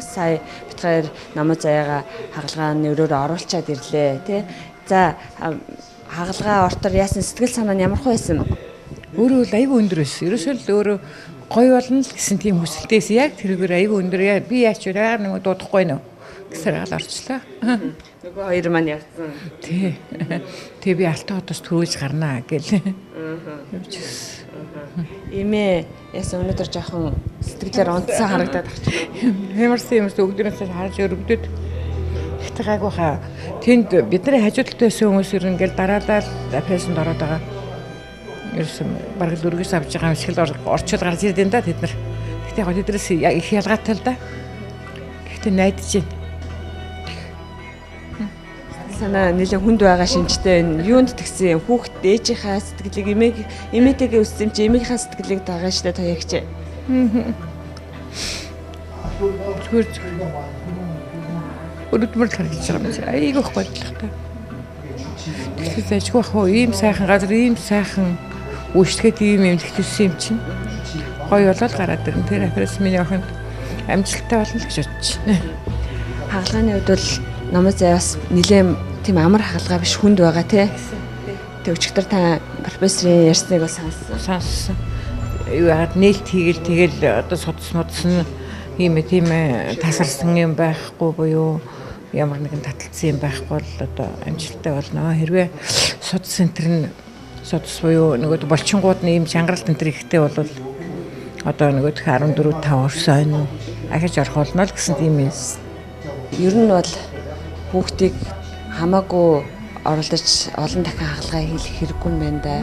[SPEAKER 1] Сая бид хоёр Намуу Заяагаа хагалгааны өрөөр оруулчаад ирлээ тий. За хагалгаа ортор яасан сэтгэл санаа нь ямар хөө байсан?
[SPEAKER 4] Өөрөө л айгүй өндөр байсан. Ерөөсөө л өөрөө гоё болно л гэсэн тийм хүсэлтээс яг тэргээр айгүй өндөр. Би яач вэ? Нэг дуудахгүй нөө гэсээр гал орчлоо.
[SPEAKER 1] Нөгөө хоёр маань явсан.
[SPEAKER 4] Тий. Тэг би Алтан хотоос төрүүлж гарнаа гэл. Явж ирсэн.
[SPEAKER 1] Эмээ яасан өнөөдөр жоохон сэтгэлээр онцсон харагдаад ах чинь.
[SPEAKER 4] Ямарсан юмс өгдөрөөс харж өргөдөд. Ихтэй гайгүй хаа. Тэнд бидний хажуудалд байсан хүмүүс ер нь ингээл дараалал апелсэнд ороод байгаа. Ерөөсөн бараг л өргөс авч байгаа юм шиг л орчод гарч ирд юм да тэд нар. Гэхдээ яг тэднээс их ялгаатай л да. Гэхдээ найдаж байна.
[SPEAKER 1] Санаа нэлээд хүнд байгаа шинжтэй байна. Юунд тэгсэн юм? Хүүхэд ээжийнхаа сэтгэлийг эмээтэйгээ өссөн юм чи эмээгийнхаа сэтгэлийг дагаа штэ тоягч.
[SPEAKER 4] Зүгээр өрөдмөр л харагдаж байгаа юм чи. Айгүйх бодлоготой. Тэгэхээр зайчгүй ах уу ийм сайхан газар, ийм сайхан үйлчлэхэд ийм эмнэлэгт өссөн юм чинь гоё болоод гараад ирнэ. Тэр апрес миний охинд амжилттай болно л гэж бодож байна.
[SPEAKER 1] Хагалгааны хувьд бол Намуу Заяа бас нэлээд тийм амар хагалгаа биш хүнд байгаа тий. Тэг өчигдөр та профессорын ярьсныг бас
[SPEAKER 4] сонссон. Юу яагаад нээлт хийгээл тэгэл одоо судас модсон ийм тийм тасарсан юм байхгүй буюу ямар нэгэн таталцсан юм байхгүй бол одоо амжилттай болно. Хэрвээ судас центр нь судас буюу нөгөө булчингууд нь ийм чангаралт энэ төр ихтэй бол одоо нөгөө 14 5 орсон ойн ахиж орох болно л гэсэн тийм юм.
[SPEAKER 1] Ер нь бол хүүхдийг хамаагүй оролдож олон дахин хагалгаа хийх хэрэггүй юм байна да.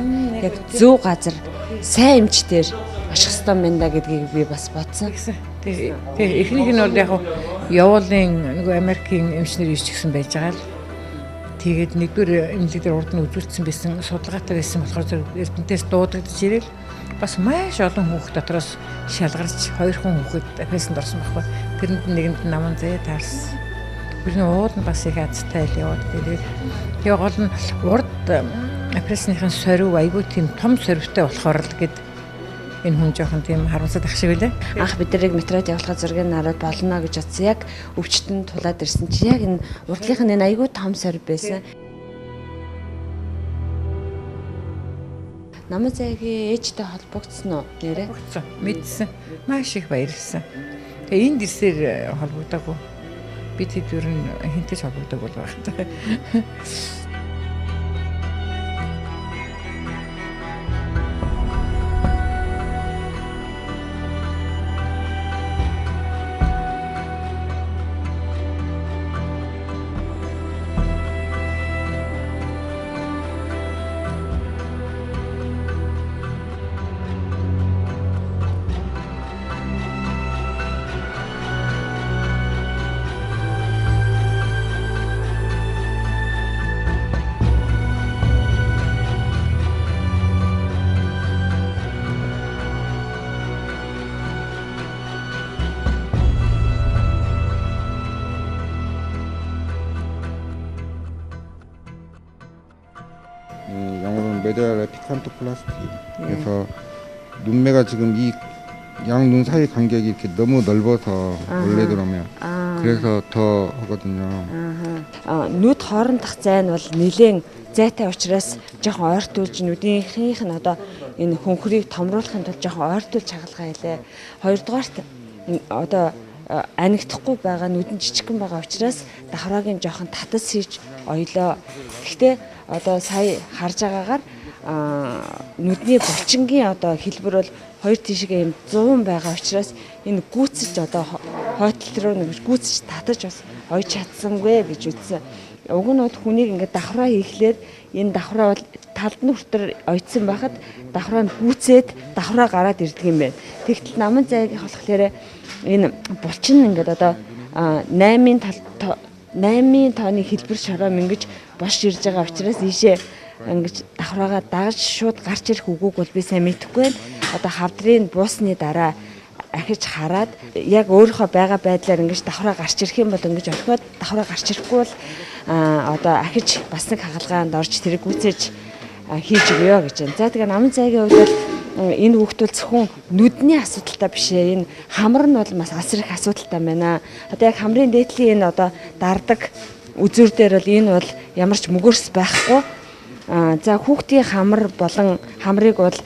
[SPEAKER 1] Яг зөв газар сайн эмчтэр очих ёстой юм байна да гэдгийг би бас бодсон.
[SPEAKER 4] Тэгээ эхнийх нь бол яг явуулын нөгөө Америкийн эмчнэр ирж гисэн байж байгаа л. Тэгээд нэгдүгээр эмнэлэг дээр урд нь үзүүлсэн байсан судалгаатай байсан болохоор зөв Эрдэнтээс дуудагдаж ирэл бас маш олон хүүхд дотроос шалгарч хоёр хүн хүүхэд апелсэнд орсон байхгүй. Тэрэнд нэгэнд Намуу Заяа таарсан. Бидний уул нь бас их азтай л яваад тэгээд тэгээ гол нь урд апресныхын сорив айгүй тийм том сорвтой болохоор л гэд энэ хүн жоохон тийм харамсаад ах шиг үлээ.
[SPEAKER 1] Анх бид нарыг метрод явуулахад зургийг хараад болно гэж бодсон. Яг өвчтөн тулаад ирсэн чи яг энэ урдлынх нь энэ айгүй том сорив байсан. Намуу Заяагийн ээжтэй холбогдсон уу нэрээ?
[SPEAKER 4] Холбогдсон. Мэдсэн. Маш их баярлсан. Тэгээ энд ирсээр холбогдоогүй. Би тэд ер нь хинтэж холбогдог бол байх та.
[SPEAKER 7] 영어로는 medial epicanthoplasty. 그래서 눈매가 지금 이 양 눈 사이 간격이 이렇게 너무 넓어서 원래대로면 그래서 더 하거든요.
[SPEAKER 1] Нүд хоорондох зай нь бол нэлээд зайтай учраас жоохон ойртуулж нүдийнхийнх нь одоо энэ хөнхрийг томруулахын тулд жоохон ойртуулж хагалгаа хийлээ. Хоёрдугаарт одоо анигдахгүй байгаа нүдэн жижигхэн байгаа учраас давхрааг нь жоохон татас хийж оёлоо. Гэхдээ одоо сая харж байгаагаар нүдний булчингийн одоо хэлбэр бол хоёр тишгээ юм 100 байгаа учраас энэ гүйцэж одоо хойтол руу нэг гүйцэж татаж бас ойж чадсангүй гэж үзсэн. Уг нь бол хүнийг ингээд давхраа хийхлээр энэ давхраа бол талд нь хүртэр ойцсон байхад давхраа нь гүйцээд давхраа гараад ирдэг юм байна. Тэгтэл наман зайгийнх болохоор энэ булчин ингээд одоо 8-ын тал 8-ын тооны хэлбэр шороо ингэж бош ирж байгаа учраас ийшээ ингэж давхраагаа дагаж шууд гарч ирэх үгүйг бол би сайн мэдэхгүй байна. Одоо хавдрын буусны дараа ахиж хараад яг өөрийнхөө байгаа байдлаар ингэж давхраа гарч ирэх юм бол ингэж орхиод давхраа гарч ирэхгүй бол одоо ахиж бас нэг хагалгаанд орж тэрийг гүйцээж хийж өгөө гэж байна. За тэгээ наман зайгийн хувьд бол энэ хүүхд бол зөвхөн нүдний асуудалтай биш ээ. Энэ хамар нь бол бас асар их асуудалтай байна. Одоо яг хамрын дээдлийн энэ одоо дардаг үзүүр дээр бол энэ бол ямар ч мөгөрс байхгүй. За хүүхдийн хамар болон хамрыг бол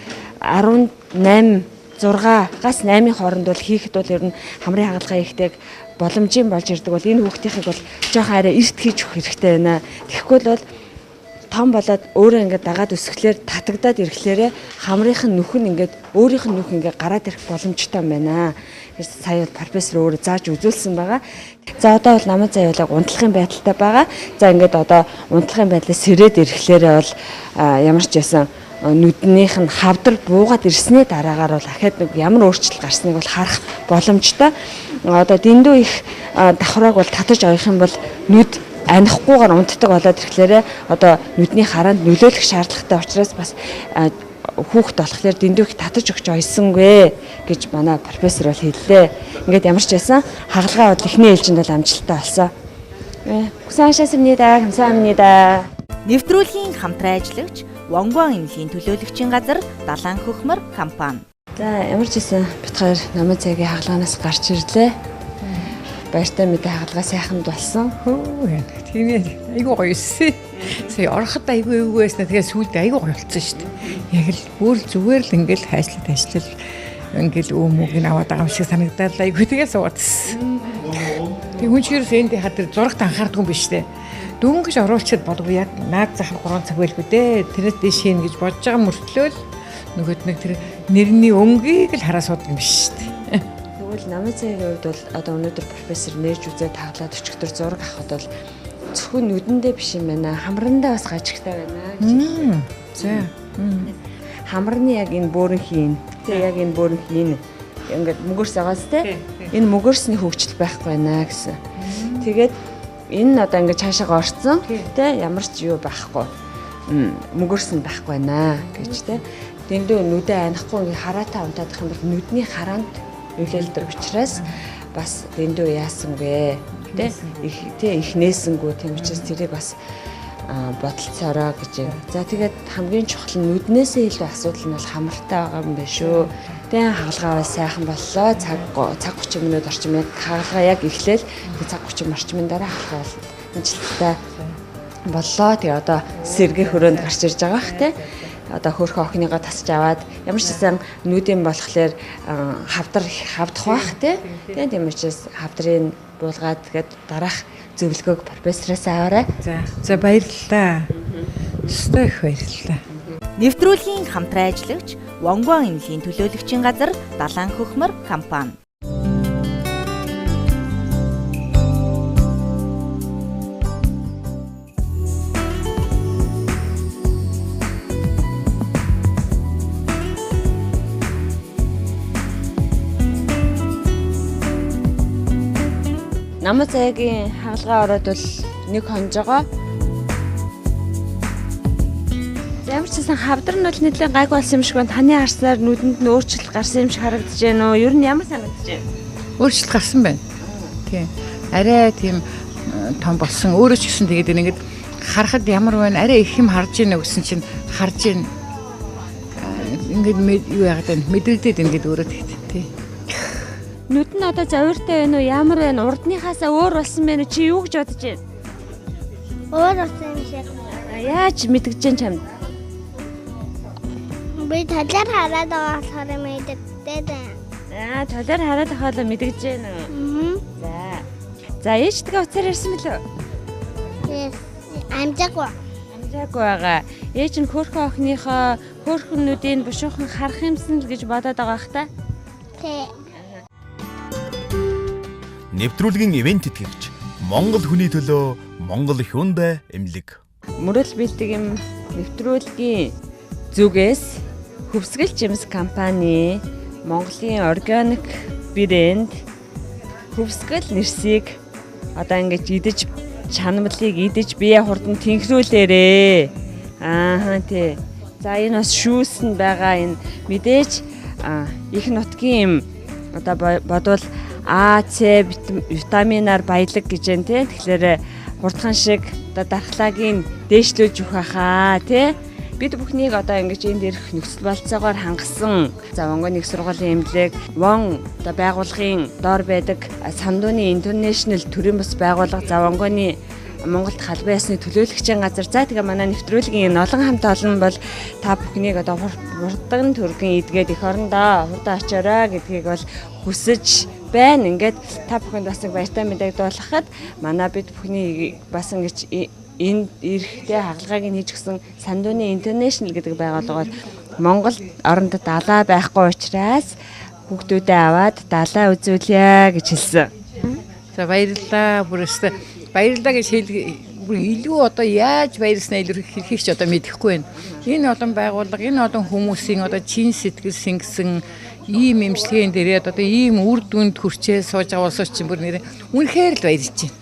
[SPEAKER 1] 18 6-аас 8-ын хооронд бол хийхэд бол ер нь хамрын хагалгаа хийхдээ боломжийн болж ирдэг бол энэ хүүхдийнхийг бол жоохон арай эрт хийж өгөх хэрэгтэй байна. Тэгэхгүй бол том болоод өөрөө ингээд дагаад өсгөлээр татагдаад ирэхлээрээ хамрынх нь нүх нь ингээд өөрийнх нь нүх ингээд гараад ирэх боломжтой байна. Сая профессор өөрөө зааж үзүүлсэн байгаа. За одоо бол наман заяалаг унтлахын байдалтай байгаа. За ингээд одоо унтлахын байдлаас сэрээд ирэхлээрээ бол ямар ч байсан нүднийх нь хавдар буугаад ирснээ дараагаар бол ахаад нэг ямар өөрчлөлт гарсныг бол харах боломжтой. Одоо дэндүү их давхрааг бол татаж оёх юм бол нүд анихгүйгээр унтдаг болоод ирэхлээрээ одоо нүдний хараанд нөлөөлөх шаардлагатай учраас бас хүүхд болохоор дэндүү их татаж өгч ойсонгүй гэж манай профессор бол хэллээ. Ингээд ямар ч байсан хагалгаа бол эхний ээлжинд бол амжилттай болсон. 고생하셨습니다. 감사합니다.
[SPEAKER 3] Нэвтрүүлгийн хамтран ажиллагч Вонгуан эмнэлгийн төлөөлөгчийн газар Далайн хөхмөр компани.
[SPEAKER 1] За ямар ч байсан бид хоёр намын цагийн хагалгаанаас гарч ирлээ. Баяртай мэдээ хагалгаа сайхан болсон.
[SPEAKER 4] Хөө тийм ээ айгүй гоё эсэ. Сая ороход айгүй эвгүй байснаа тэгээ сүүлд айгүй гоё болсон шүү дээ. Яг л бүр зүгээр л ингээл хайшлал ажиллал ингээл өөмөг нь аваад байгаа юм шиг санагдаад айгүй тэгээ суугаад ирсэн. Тэг хүн чинь ерөөс энд хаа тэр зурагт анхаардаг юм биш үү? Дөнгөж оруулчихад болов яг наад захын 3 цаг байлгүй дээ. Тэрнээс дэш хийн гэж бодож байгаа мөртлөө л нөгөөд нэг тэр нэрний өнгийг л хараа суудаг юм биш үү?
[SPEAKER 1] Тэгвэл намын цагийн хувьд бол одоо өнөөдөр профессор нэрж үзээд таглаад өчигдөр зураг авахд бол зөвхөн нүдэндээ биш юм байна. Хамрандаа бас гажигтай байна гэж хэллээ.
[SPEAKER 4] За.
[SPEAKER 1] Хамарны яг энэ бөөрөнхийн, тэ яг энэ бөөрөнхийн ингээд мөгөрс байгаас тэ энэ мөгөрсний хөгжил байхгүй байна гэсэн. Тэгээд энэ нь одоо ингээд цаашаага орцсон тэ ямар ч юу байхгүй. Мөгөрс нь байхгүй байна гэж тэ. Дэндүү нүдэ анихгүй ингээд хараатай унтаадах юм бол нүдний хараанд нөлөөлдөг учраас бас дэндүү яасангүй тэ их тэ их нээсэнгүү тийм учраас тэрийг бас бодолцоорой гэж юм. За тэгээд хамгийн чухал нь нүднээсээ илүү асуудал нь бол хамартай байгаа юм байна шүү. Тэгээ хагалгаа бол сайхан боллоо. Цаг 30 минут орчим яг хагалгаа яг эхлээл цаг 30 орчмын дараа хагалгаа бол амжилттай боллоо. Тэгээ одоо сэргээ хөрөөнд гарч ирж байгаа бах те. Одоо хөөрхөн охиныгоо тасч аваад ямар ч гэсэн нүдэн болохоор хавдар хавдах бах те. Тэгээ тийм учраас хавдрын буулгаад тэгээд дараах зөвлөгөөг профессороос аваарай.
[SPEAKER 4] За баярлалаа. Өстой их баярлалаа.
[SPEAKER 3] Нэвтрүүлгийн хамтран ажиллагч Вонгуан эмнэлгийн төлөөлөгчийн газар Далайн хөхмөр компани.
[SPEAKER 1] Намын цагийн хагалгаа ороод бол нэг хонжоогоо. Ямар ч гэсэн хавдар нь бол нэлээд гайг болсон юм шиг байна. Таны харснаар нүдэнд нь өөрчлөлт гарсан юм шиг харагдаж байна уу? Ер нь ямар санагдаж байна?
[SPEAKER 4] Өөрчлөлт гарсан байна. Тийм. Арай тийм том болсон. Өөрөө ч гэсэн тэгээд ингээд харахад ямар байна? Арай их юм харж ийнэ гэсэн чинь харж ийн. Ингээд юу яагаад байна? Мэдрэгдээд ингээд өөрөө тэгт. Тийм.
[SPEAKER 1] Нүд нь одоо зовиртой байна уу? Ямар байна? Урдныхаасаа өөр болсон байна уу? Чи юу гэж бодож байна?
[SPEAKER 5] Өөр болсон юм шиг.
[SPEAKER 1] Яаж мэдгэж байна чамд?
[SPEAKER 5] Би талаар хараад байгаа болохоор мэддэг.
[SPEAKER 1] Аа, талаар хараад байхаа мэдгэж байна уу? За. За, ээжтэйгээ уцаар ярьсан мөлөө?
[SPEAKER 5] Yes. Амжаагүй.
[SPEAKER 1] Амжаагүй байгаа. Ээж нь хөөрхөн охиныхоо хөөрхөн нүдийг бушуухан харах юмсан л гэж бодоод байгаа бах та.
[SPEAKER 5] Тэ.
[SPEAKER 6] Нэвтрүүлгийн ивент тэтгэгч Монгол хүний төлөө Монгол Hyundai эмнэлэг.
[SPEAKER 1] Мөрөл бэлдэг юм нэвтрүүлгийн зүгээс Хөвсгөл жимс компани Монголын органик брэнд Хөвсгөл нэрсийг одоо ингэж идэж чанамлыг идэж бие хурдан тэнхрүүлээрээ. Ааха тий. За энэ бас шүүс нь байгаа энэ мэдээж их нутгийн юм одоо бодвол А, С витаминаар баялаг гэж байна тий. Тэгэхээр хурдхан шиг одоо дархлаагийн дээшлүүлж өгөх хаа тий. Бид бүхнийг одоо ингэж энд ирэх нөхцөл болцоогоор хангасан. За Вонгоны их сургуулийн эмнэлэг, Вон одоо байгууллагын доор байдаг Сандууны International төрийн бас байгууллага, за Вонгоны Монголд халбан ясны төлөөлөгчийн газар. За тэгээ манай нэвтрүүлгийн энэ олон хамт олон бол та бүхнийг одоо хурдан төргөн идгээд эх орондоо хурдан очоорой гэдгийг бол хүсэж байна. Ингээд та бүхэнд бас нэг баяртай мэдээг дуулгахад манай бид бүхний бас ингэж энд ирэхдээ хагалгааг нь хийж гисэн Сандууны International гэдэг байгууллага бол Монгол оронд далаа байхгүй учраас хүүхдүүдээ аваад далаа үзүүлье гэж хэлсэн.
[SPEAKER 4] За баярлалаа. Бүр өстө баярлалаа гэж бүр илүү одоо яаж баярлснаа илэрхийлэх ч одоо мэдэхгүй байна. Энэ олон байгууллага, энэ олон хүмүүсийн одоо чин сэтгэл сингсэн ийм эмчилгээнд ирээд одоо ийм үр дүнд хүрчээ сууж байгаа улсууд чинь бүр нэр үнэхээр л баярлж байна.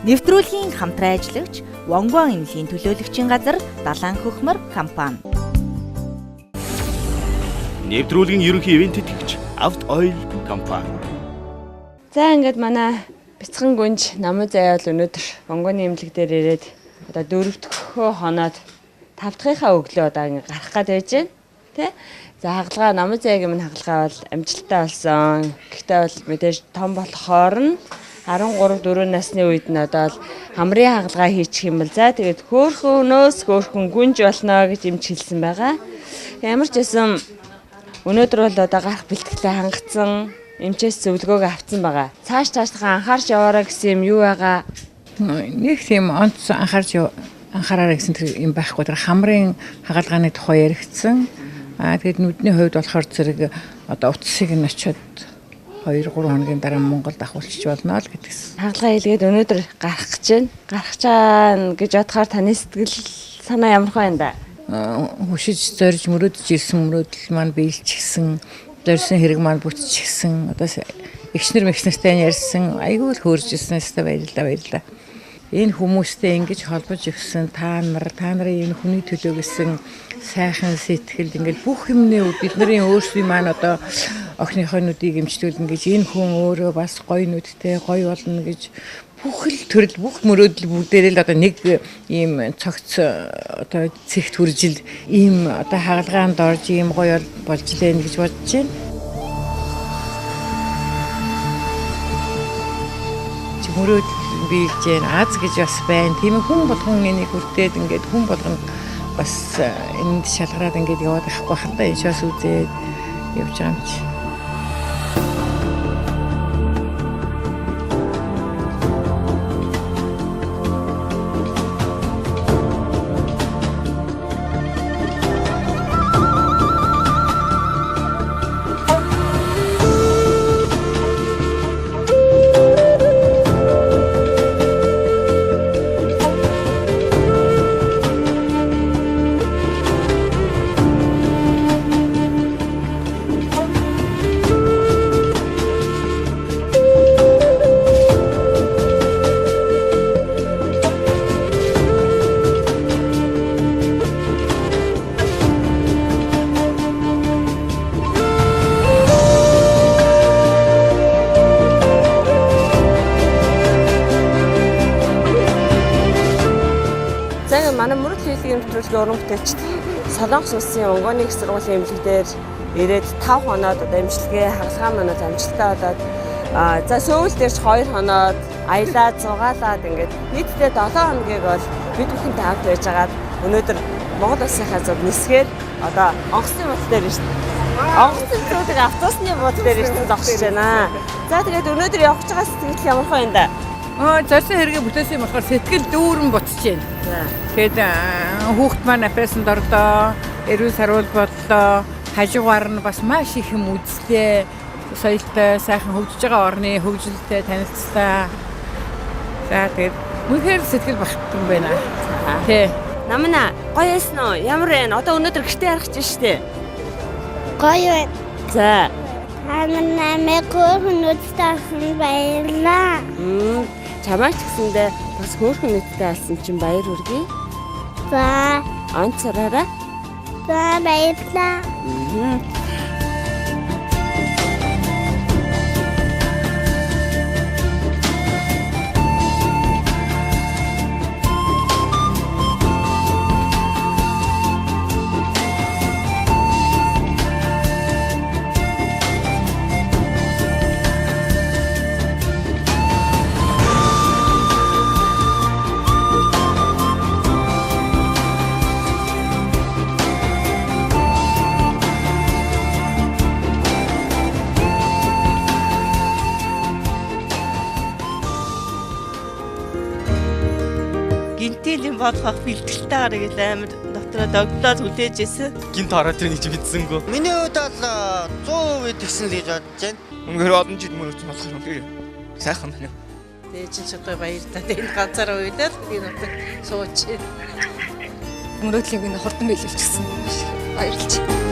[SPEAKER 3] Нэвтрүүлгийн хамтран ажиллагч Вонгуан эмнэлгийн төлөөлөгчийн газар Далайн хөхмөр компани.
[SPEAKER 6] Нэвтрүүлгийн ерөнхий ивент тэтгэгч Авт Ойл компани.
[SPEAKER 1] За ингээд манай бяцхан гүнж намуу заяал өнөөдөр Вонгоны эмнэлэг дээр ирээд одоо дөрөвдөхөө хоноод тавдахынхаа өглөө одоо ингээд гарах гээд байж байна. Тэ? За хагалгаа намуу заяагийн минь хагалгаа бол амжилттай болсон. Гэхдээ бол мэдээж том болохоор нь 13 4 насны үед нь одоо л хамрын хагалгаа хийчих юм бол за тэгээд хөөхөнөөс хөөхөн гүнж болно гэж эмч хэлсэн байгаа. Ямар ч байсан өнөөдөр бол одоо гарах бэлтгэлээ хангацсан, эмчээс зөвлөгөөгөө авцсан байгаа. Цааш цаашдаа анхаарч яваараа гэсэн юм юу байгаа?
[SPEAKER 4] Нэг тийм онц анхаарч анхаараарай гэсэн тэр юм байхгүй. Тэр хамрын хагалгааны тухай яригдсан. Аа тэгээд нүдний хувьд болохоор зэрэг одоо утсыг нь очиод 2-3 хоногийн дараа Монголд ахуулчих болно л гэдгсэн.
[SPEAKER 1] Хагалгаа хийлгээд өнөөдөр гарах гэж байна. Гарах чаана гэж бодохоор таны сэтгэл санаа ямар байна да?
[SPEAKER 4] Хөшиж зорж мөрөөдөж ирсэн мөрөөдөл маань биелчихсэн, зорьсон хэрэг маань бүтчихсэн. Одоо эгчнэр мэгчнэртэй ярьсан, айгүй л хөөрж ирсэн. Өстой баярлалаа, баярлалаа. Энэ хүмүүстэй ингэж холбож өгсөн та нар, та нарын энэ хүний төлөө гэсэн сайхан сэтгэл ингээл бүх юмний бидний өөрсдийн маань одоо охиныхоо нүдийг эмчлүүлнэ гэж энэ хүн өөрөө бас гоё нүдтэй гоё болно гэж бүх л төрөл бүх мөрөөдөл бүгдээрээ л одоо нэг ийм цогц одоо цэгт хүржил ийм одоо хагалгаанд орж ийм гоё болж лэн гэж бодож байна. Мөрөөдөл биелж гэн аз гэж бас байна. Тийм хүн болгон энийг хүртээд ингээд хүн болгон бас энд шалгараад ингээд яваад байхгүй хандаа энэ бас үзээд явж байгаа юм чи.
[SPEAKER 1] Уран бүтээлчд Солонгос улсын Онгоны их сургуулийн эмнэлэг дээр ирээд 5 хоноод одоо эмчилгээ хагалгаа манад амжилттай болоод За Сөүл дээр ч 2 хоноод аялаа зугаалаад ингээд нийтдээ 7 хоногийг бол бид бүхэнтэй хамт байжгаад өнөөдөр Монгол улсынхаа зөв нисгээр одоо онгоцны буудал дээр шүү дээ. Онгоцны зүүдэг автобусны буудал дээр ирсэн зогсож байна. За тэгээд өнөөдөр явж байгаа сэтгэл ямар хөө юм да?
[SPEAKER 4] Зорьсон хэрэгээ бүтээсэн болохоор сэтгэл дүүрэн буцаж байна. Тэгээд хүүхд маань операцанд орлоо, эрүүл саруул боллоо, хажуугаар нь бас маш их юм үзлээ. Соёлтой, сайхан хөгжиж байгаа орны хөгжилтэй танилцлаа. За тэгээд үнэхээр сэтгэл багтсан байна. Тий.
[SPEAKER 1] Намна гоё байсан уу? Ямар вэ? Одоо өнөөдөр гэртээ харах гэж штэ.
[SPEAKER 5] Гоё байна.
[SPEAKER 1] За.
[SPEAKER 5] Та нар намайг хөөрхөн нүдтэй авсан баярлаа.
[SPEAKER 1] Чамайг ч гэсэндээ бас хөөрхөн нүдтэй алсан чинь баяр хүргэе.
[SPEAKER 5] За.
[SPEAKER 1] Онцороо.
[SPEAKER 5] За баярлаа.
[SPEAKER 8] Гинтийн болох бэлтгэлтэй гараг л амар дотроо догтлоод хүлээж исэн.
[SPEAKER 9] Гинт ороод ирнэ гэж мэдсэнгүү.
[SPEAKER 10] Миний хувьд бол 100% тэгсэн л гэж бодож байна.
[SPEAKER 9] Үнэхээр олон жил мөрөцсөн болохоор үнэхээр сайхан байна.
[SPEAKER 11] Тэгээ чинь ч одоо баяр та. Энэ ганцаараа уйлаад энэ утга сууж.
[SPEAKER 12] Мөрөөдлийг нь хурдан биелүүлчихсэн. Баярлж.